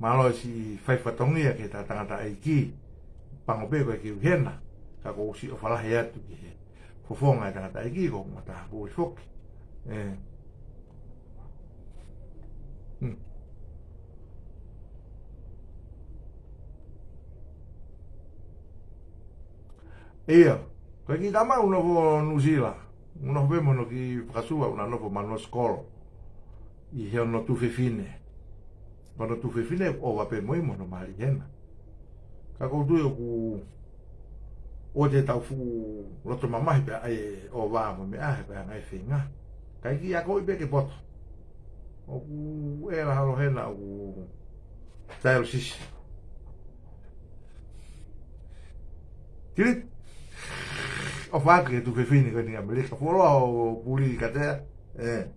Mālō e siʻi fai fatongia ki he tangataʻeiki. Pango pē ko e kiu hena. Ka kuo u siʻi ʻofa lahi atu ki he fofonga e tangataʻeiki ko e mataha puli foki. Ē. Hmm. ʻIo, ko e kiʻi tama ʻoku nofo Nuʻusila. ʻOku nofo pē mo hono kiʻi fakasua ʻoku na nofo Manuʻa Sikolo. ʻI he hono tuofefine. Hono tuofefine ʻoku ʻova pē mo ia mo hono mali hena. Ka ʻoku ou tui ʻoku ʻoua te tau fuʻu loto mamahi pea ʻai e ʻova mo e meʻa he pea ngai feinga. Kae kiʻi akoʻi pē ke poto. ʻOku ʻe la halo hena ʻoku taelo sisi. Kili. ʻOfa atu ki he tuofefine ko eni ʻAmelika. Fuoloa ʻo puli katea. Ē.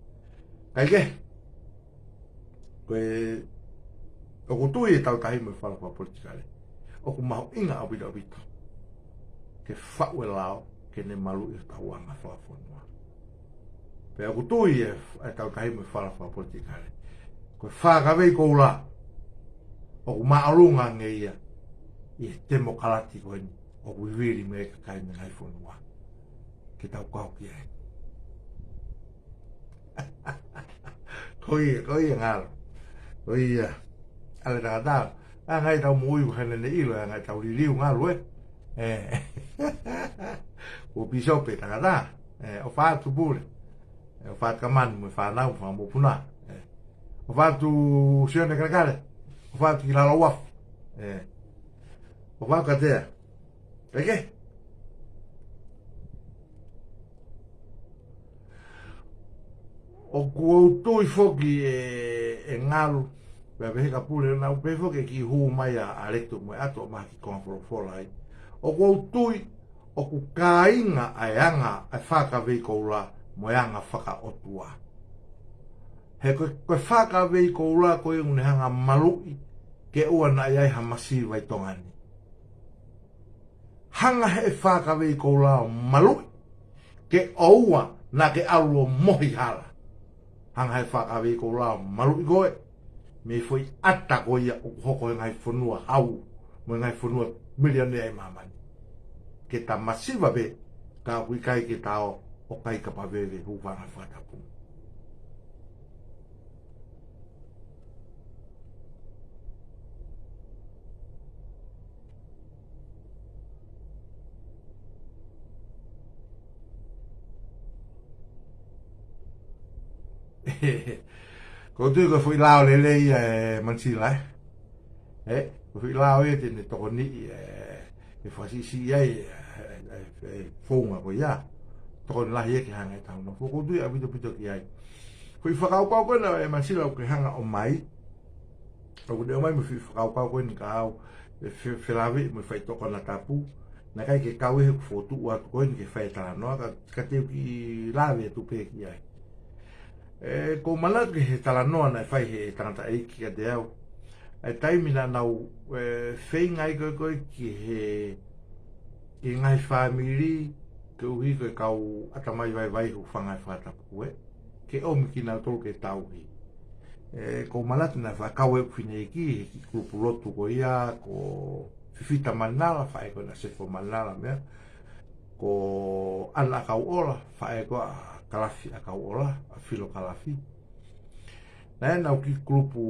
Kae kehe. Ko e, ʻoku tui e tau tahi mo e fala fakapolitikale. ʻOku mahuʻinga ʻaupito ʻaupito. Ke faʻu e lao, ke ne maluʻi e tauʻanga fakafonua. Pea ʻoku tui e, e tau tahi mo e fala fakapolitikale. Ko e fakavei koula. ʻOku māʻolunga ange ia. ʻI he temokalati ko eni. ʻOku vivili mei he kakai mei he ngaahi fonua. Ke tau kau ki ai. Ko ia, ko ia ngalu. Ko ia. ʻAle tangata. ʻA ngai tau moʻui ko hene ne ʻilo, ʻa ngai tau liliu ngalu, ē. Ē. Ko pīsope tangata. Ē, ʻofa atu Pule. Ē, ʻofa atu kia Manu, mo e fānau, mo e fanga mokopuna. Ē. ʻOfa atu Sione Kalekale. ʻOfa atu ki Lalo Uafu. Ē. ʻOfa atu katea. Kae kehe. ʻOku ou tui foki ʻe, ʻe ngalu, pea pehē ka pule, naʻa ku pehē foki ʻe kiʻi hū mai ʻa, ʻa Letu mo e ʻato ʻo maha ki konga folofola ai. ʻOku ou tui ʻoku kāinga ʻa e anga ʻa e fakavei koula mo e anga fakaʻotua. He ko, ko e fakavei koula ko e ʻoku ne hanga maluʻi ke ʻoua naʻa ʻi ai ha masiva ʻi Tonga ni. Hanga he fakavei koula ʻo maluʻi ke ʻoua naʻa ke ʻalu ʻo mohi hala. Hanga he fakavei koula ʻo maluʻi koe mei he foʻi ʻata ko ia ʻoku hoko he ngaahi fonua hau mo e ngaahi fonua milionea ʻi māmani. Ke ta masiva pē, ka ʻoku ʻikai ke ta ō ʻo kai kapaveve, hūfanga he fakatapu. Ko u tui ko e foʻi lao lelei ia ʻe Manisila, ē? Ē? Ko e foʻi lao ia te ne tokoniʻi, ē, ʻe fakasiʻisiʻi ai, ē, ē, ē, founga ko ia. Tokoni lahi ia ke hanga ʻe taha ʻo nofo. Ko u tui ʻaupito pito ki ai. Foʻi fakakaukau ko ena ʻe Manisila ʻoku ke hanga ʻo ʻomai. ʻOku ne ʻomai mo e foʻi fakakaukau ko eni ka au, ʻe fe-, felāveʻi mo e faitoʻo konatapu. Naʻe ʻikai ke kau ʻi heʻeku fokotuʻu atu ko eni ke fai e talanoa, ka, ka te u kiʻi lave atu pē ki ai. Ē, ko u manatu ki he talanoa naʻe fai he tangataʻeiki kiate au. ʻA e taimi naʻa nau, ē, feinga ai ko ē ko ē ki he, ki he ngaahi fāmili, koeʻuhi ko e kau ʻatamai vaivai, hūfanga he fakatapu, ē. Ke ʻomi kinautolu ke tauhi. Ē, ko u manatu naʻe fakakau ʻe heʻeku fineʻeiki he kiʻi kulupu lotu ko ia, ko Fifita Manala, faʻē ko ena ʻa Sefo Manala meʻa. Ko ʻAna ʻAkauʻola, faʻē ko ē ʻa Kalafi ʻAkauʻola, ʻa Filo Kalafi. Naʻe ʻi ai ʻenau kiʻi kulupu,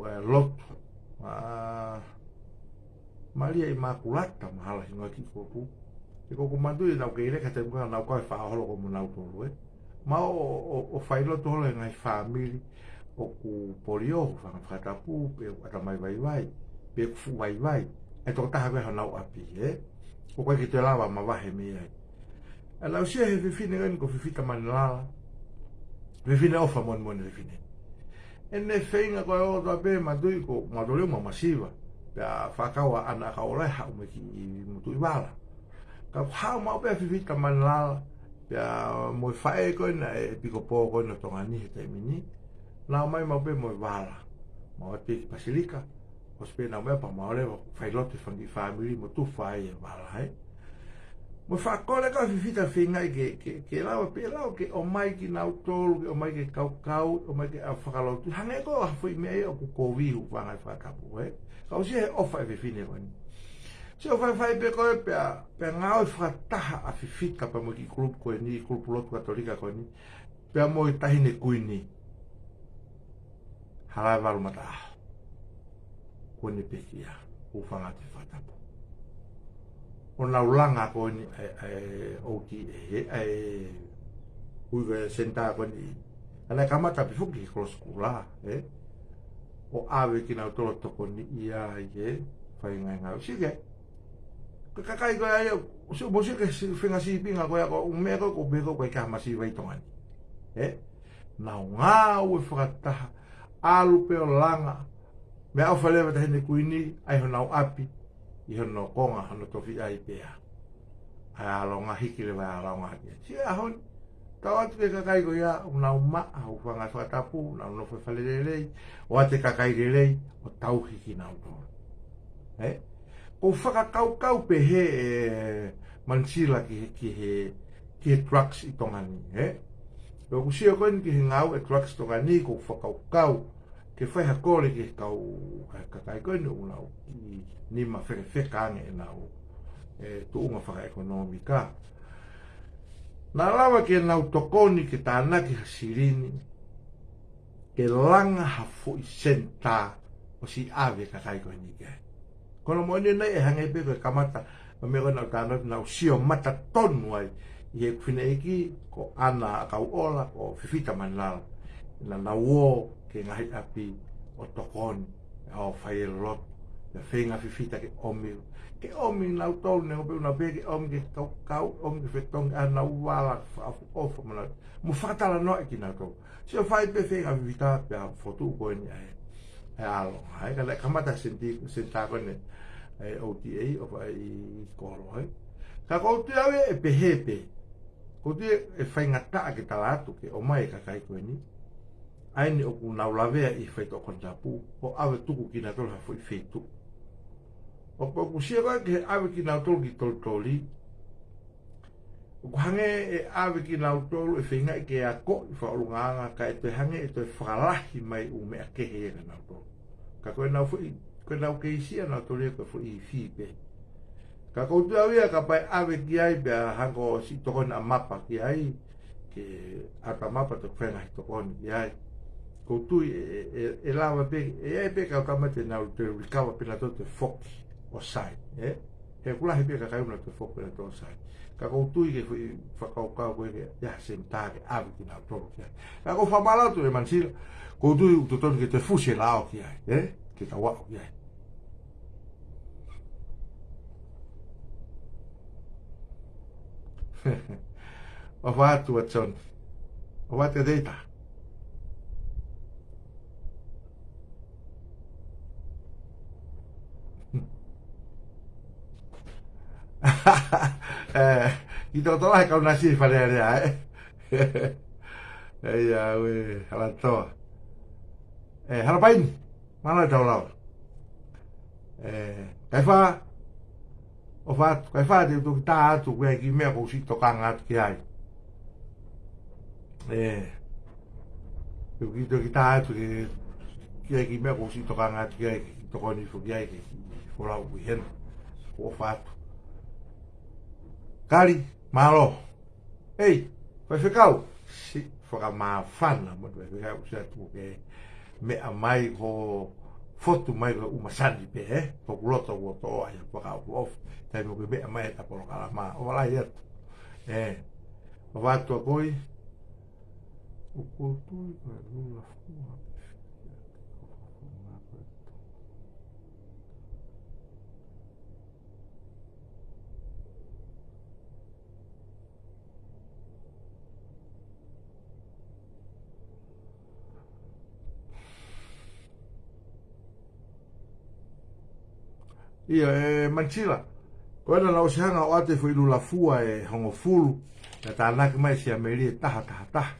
ē, lotu. ʻA Malia ʻImakulata mahalo hingoa e kiʻi kulupu. He ko ʻeku manatuʻi naʻa ku kei leka he taimi ko ē naʻa nau kau he faʻa holo ko ē mo nautolu, ē. Mo ō, ō, ō fai lotu holo he ngaahi fāmili ʻoku polio, hūfanga he fakatapu, pe ʻoku ʻatamai vaivai, pe ʻoku fuʻu vaivai. ʻA e tokotaha ko ē honau ʻapi, ē. ʻOku ʻikai ke toe lava mavahe mei ai. ʻA ia naʻa ku sio he fefine ko eni ko Fifita Manala. Fefine ʻofa moʻoni moʻoni e fefine. ʻEne feinga ko ē ʻo ʻoatu pē, manatuʻi ko mautolu mo masiva. Pea fakakau ʻa ʻAna ʻAkauʻola ʻe haʻu mo e kiʻi motuʻi vala. Ka haʻu maʻu pē ʻa Fifita Manala, pea mo e faʻē ko ena ʻe ʻEpikopō ko ena ʻo Tonga ni he taimi ni. Nau ō mai maʻu pē mo e vala. Maʻu atu pē ki Pasilika, ʻosi pē nau ō mai pea mau leva ʻo fai lotu he fanga kiʻi fāmili mo tufa ai e vala, ē. Mo e fakakole ʻa Fifita feingaʻi ke, ke, ke lava pē, lava ke ʻomai kinautolu, ke ʻomai ke kaukau, ʻomai ke ʻave fakalotu. Hangē ko ha foʻi meʻa ia ʻoku kovi, hūfanga he fakatapu, ē. Ka u sio he ʻofa e fefine ko eni. Sio faifai pē ko ē pea, pea ngāue fakataha ʻa Fifita pea mo e kiʻi kulupu ko eni, kulupu lotu Katolika ko eni, pea mo e Taʻahine Kuini. Hala ʻe valu mataʻaho. Ko eni pē kia, hūfanga he fakatapu. ʻO nau langa ko eni ʻa e, ʻa e O T A, ʻa e, ʻa e ui ko e senitā ko eni. ʻA ia naʻe kamata pē foki he Kolosi Kula, ē? ʻO ʻave kinautolu ʻo tokoniʻi ai, ē? Fai e ngaahi ngāue. Sio ki ai. Ko e kakai ko ē ʻa ia, sio, mou sio ki he si-, fenga sīpinga ko ē, ko e ʻū meʻa ko ē, ko e pehē ko ē ʻoku ʻikai ha masiva ʻi Tonga ni. Ē? Nau ngāue fakataha, ʻalu pē ʻo langa, meʻaʻofa leva e Taʻahine Kuini, ʻa ia honau ʻapi, ʻi hono konga, hono tofiʻa ʻi Pea. ʻA e ʻaonga, hiki leva e ʻaonga ki ai. Sio he ʻaho ni, tau atu ki he kakai ko ia, ʻoku nau maʻa, hūfanga he fakatapu, nau nofo he fale lelei, ʻoatu e kakai lelei, ʻo tauhi kinautolu. Ē? Ko u fakakaukau pē he, ē, Manisila ki he, ki he, ki he drugs ʻi Tonga ni, ē? ʻOku sio ko eni ki he ngāue e drugs ʻi Tonga ni, ko u fakakaukau, ke fai ha kole ki he kau, ka-, kakai ko eni ʻoku nau kiʻi nima fekafeka ange ʻenau, ē, tuʻunga fakaʻekonōmika. Naʻa lava ke nau tokoni ke tānaki ha silini, ke langa ha foʻi senitā ʻosi ʻave e kakai ko eni ki ai. Ko hono moʻoni eni ʻe hangē pē ko e kamata, ʻo e meʻa ko ē naʻa ku talanoa atu naʻa ku sio mata tonu ai ʻi heʻeku fineʻeiki, ko ʻAna ʻAkauʻola, ko Fifita Manala. Naʻa nau ō ki he ngaahi ʻapi ʻo tokoni, ʻo fai e lotu, Pea feinga fifita ke ʻomi. Ke ʻomi nautolu, neongo pē ʻoku nau pehē ke ʻomi ke kaukau, ʻomi ke fetongi ʻa ʻenau vala, fakaʻofoʻofa mo nau. Mo fakatalanoaʻi kinautolu. Sio fai pē feinga fifita pea fotu ko eni ai. ʻE ʻalu ai, ka naʻe kamata senti, senitā ko eni, ʻe O T A, ʻo fai ʻi kolo ai. Ka ʻoku ou tui au ʻe pehē pē. ʻOku ou tui ʻe faingataʻa ke tala atu ke ʻomai e kakai ko eni. ʻA eni ʻoku nau lavea ʻi he faitoʻo konatapu, ʻo ʻave tuku kinautolu ha foʻi feituʻu. ʻOku, ʻoku sio ko ē ke ʻave kinautolu ki Tolitoli. ʻOku hangē ʻe ʻave kinautolu ʻe feingaʻi ke akoʻi fakaʻulungaanga kae toe hangē ʻe toe fakalahi mai ʻū meʻa kehe ia kia nautolu. Ka ko ʻenau foʻi, ko ʻenau keisi ʻanautolu ia ko e foʻi fī pē. Ka ʻoku ou tui au ia kapau ʻe ʻave ki ai pea hangē ʻoku siʻi tokoni ʻa Mapa ki ai, ke ʻata Mapa toki fai ngaahi tokoni ki ai. ʻOku ou tui ʻe, ʻe, ʻe, ʻe lava pē, ʻe ʻi ai pē kau tama te nau toe recover pē nautolu toe foki ʻo sai, ē? He ʻoku lahi pē kakai ʻoku nau toe foki pē nautolu ʻo sai. Ka ʻoku ou tui ke foʻi fakakaukau ko ē ke ʻi ai ha senitā ke ʻave kinautolu ki ai. Ka ʻoku ou fakamālō atu ʻe Manisila, ʻoku ou tui ʻoku totonu ke toe fusi e lao ki ai, ē? Ke tau aʻu ki ai. ʻOfa atu, Watson. ʻOfa atu, Teita. ʻE, ʻi totolo he kau nasi Fale Alea, ē? ʻE, ia, ue, Halatoa. ʻE, Halapaini. Mālō e tau lau. ʻE, Kaifā, ʻofa atu, Kaifā te u toki tā atu ki he kiʻi meʻa ʻoku ou siʻi tokanga atu ki ai. ʻE, te u kiʻi toki tā atu ki, ki he kiʻi meʻa ʻoku ou siʻi tokanga atu ki ai, ke tokoni foki ai, ke folau ʻi hena. ʻOfa atu. Kali, mālō. ʻEi, faifekau, siʻi fakamāfana mo e faifekau, siʻi atu ke meʻa mai ko e fotu mai ko e ʻumasani pē, ē? Ko hoku loto ʻoku toʻo ai, fakaʻofoʻofa. Taimi ʻoku ke meʻa mai he ta polokalama, ʻofa lahi atu. ʻE, ʻofa atu ʻa koe. ʻOku ou tui ko e lula fua. ʻIo, ʻe Manisila. Ko ena naʻe ʻosi hanga ʻo ʻoatu e foʻi lula fua ʻe hongofulu. Naʻe tānaki mai ʻe Siameli ʻe taha taha taha.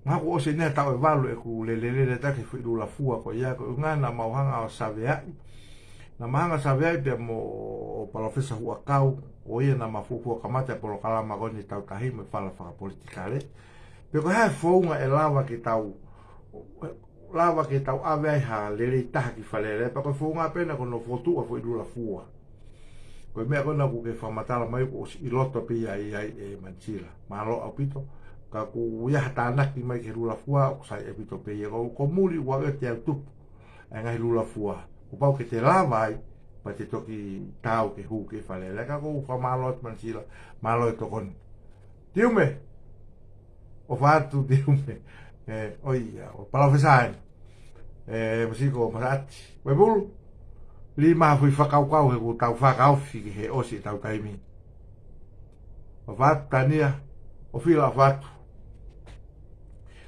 Mahalo kuo ʻosi eni ha taʻu ʻe valu ʻeku lele lele atu ki he foʻi lula fua ko ia, ko e ʻuhinga naʻa mau hanga ʻo saveaʻi. Naʻa mau hanga ʻo saveaʻi pea mo Palōfesa Huʻakau, ʻo ia naʻa ma fuofua kamata e polokalama ko eni Tautahi mo e Fala Fakapolitikale. Pe ko e hā e founga ʻe lava ke tau, lava ke tau ʻave ai ha lelei taha ki Fale Alea, pea ko e founga pē ena ko hono fotu ʻa e foʻi lula fua. Ko e meʻa ko ena ʻoku ke fakamatala mai kuo ʻosi ʻi loto pē ia ʻi ai ʻe Manisila. Mālō ʻaupito, ka ʻoku ʻi ai ha tānaki mai ki he lula fua, ʻoku sai ʻaupito pē ia, ko, ko muli ua e te au tupu ʻa e ngaahi lula fua. Kuo pau ke te lava ai, pea te toki taau ke hū ki Fale Alea. Ka ʻoku ou fakamālō atu Manisila, mālō e tokoni. Tiume, ʻofa atu Tiume. ʻE, ʻo ia, ʻo Palōfesa eni. ʻE, Masiko, Masaʻati. Vaipulu, lima foʻi fakakaukau he kuo tau fakaofi ki he ʻosi ʻetau taimi. ʻOfa atu Tania, ʻo Fila ʻofa atu.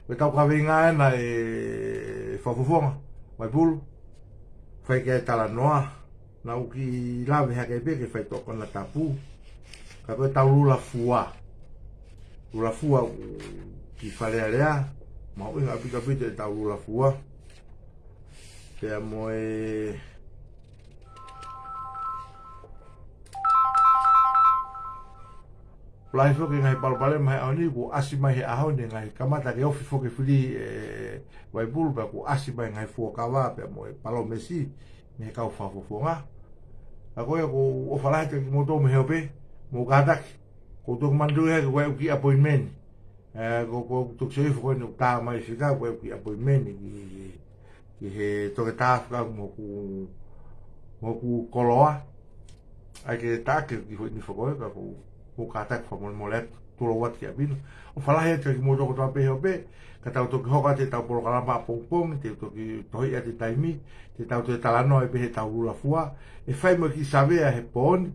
Ko ʻetau kaveinga ena ʻe Fakafofonga, Vaipulu, fai ki ai e talanoa, naʻa ku kiʻi lave hake pē ki he faitoʻo konatapu. Ka ko ʻetau lula fua. Lula fua ʻoku ki Fale Alea, mahuʻinga ʻaupito ʻaupito ʻetau lula fua. Pea mo e lahi foki e ngaahi palopalema he ʻaho ni, kuo ʻasi mai he ʻaho ni e ngaahi kamata ke ofi foki e fili ʻe Vaipulu, pea kuo ʻasi mai e ngaahi fuakava pea mo e palōmesi mei he kau Fakafofonga. Ka ko ia ʻoku ou ʻofa lahi atu kiate kimoutolu mei he ope, mou kātaki. Ko e toki manatuʻi hake ko e ʻeku kiʻi appointment. ʻE, ko, ko e toki sio hifo ko eni ʻoku tā mai fika, ko e ʻeku kiʻi appointment ki, ki he toketā fika mo hoku, mo hoku koloa. ʻAi ke tā ke ki foʻi ni fokoe, ka ko, ko e kātaki fakamolemole atu. Pulo Uati ki ʻapi na. ʻOfa lahi atu kiate kimoutolu kotoa pē he ʻaho pē, ka tau toki hoko atu ʻetau polokalama ʻapongipongi, te u toki tohi atu e taimi, te tau toe talanoa ai pē heʻetau lula fua, ʻe fai mo e kiʻi savea he pō ni,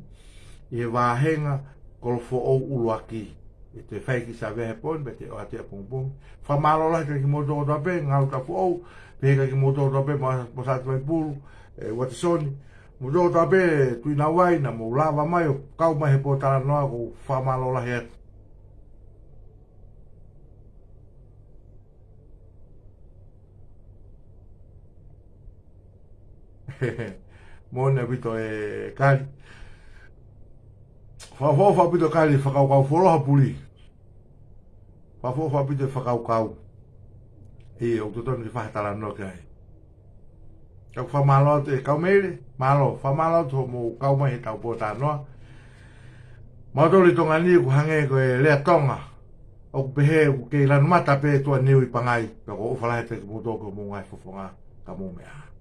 ʻi he vāhenga Kolofoʻou ʻUluaki. ʻE toe fai e kiʻi savea he pō ni, pea te u ʻoatu ʻapongipongi. Fakamālō lahi kiate kimoutolu kotoa pē, Ngāue Tapu Foʻou, pehē kiate kimoutolu kotoa pē, mo, mo Sāti Vaipulu, ē, Uatisoni, kimoutolu kotoa pē, Tuʻi Nauvai, naʻa mou lava mai ʻo kau mai he pōtalanoa, ʻoku ou fakamālō lahi atu. Moʻoni ʻaupito e kali. Fakaʻofoʻofa ʻaupito e kali, fakakaukau fuoloa puli. Fakaʻofoʻofa ʻaupito e fakakaukau. ʻIo, ʻoku totonu ke fai ha talanoa ki ai. Ka ʻoku fakamālō atu e kau Meile, mālō, fakamālō atu hoʻomou kau mai heʻetau pōtalanoa. Mautolu ʻi Tonga ni ʻoku hangē ko e lea Tonga ʻoku pehē ʻoku kei lanu mata pē tuʻa niu ʻi Pangai, pea ʻoku ou ʻofa lahi atu kiate kimoutolu ki hoʻomou ngaahi fofonga, ka mou meʻa ā.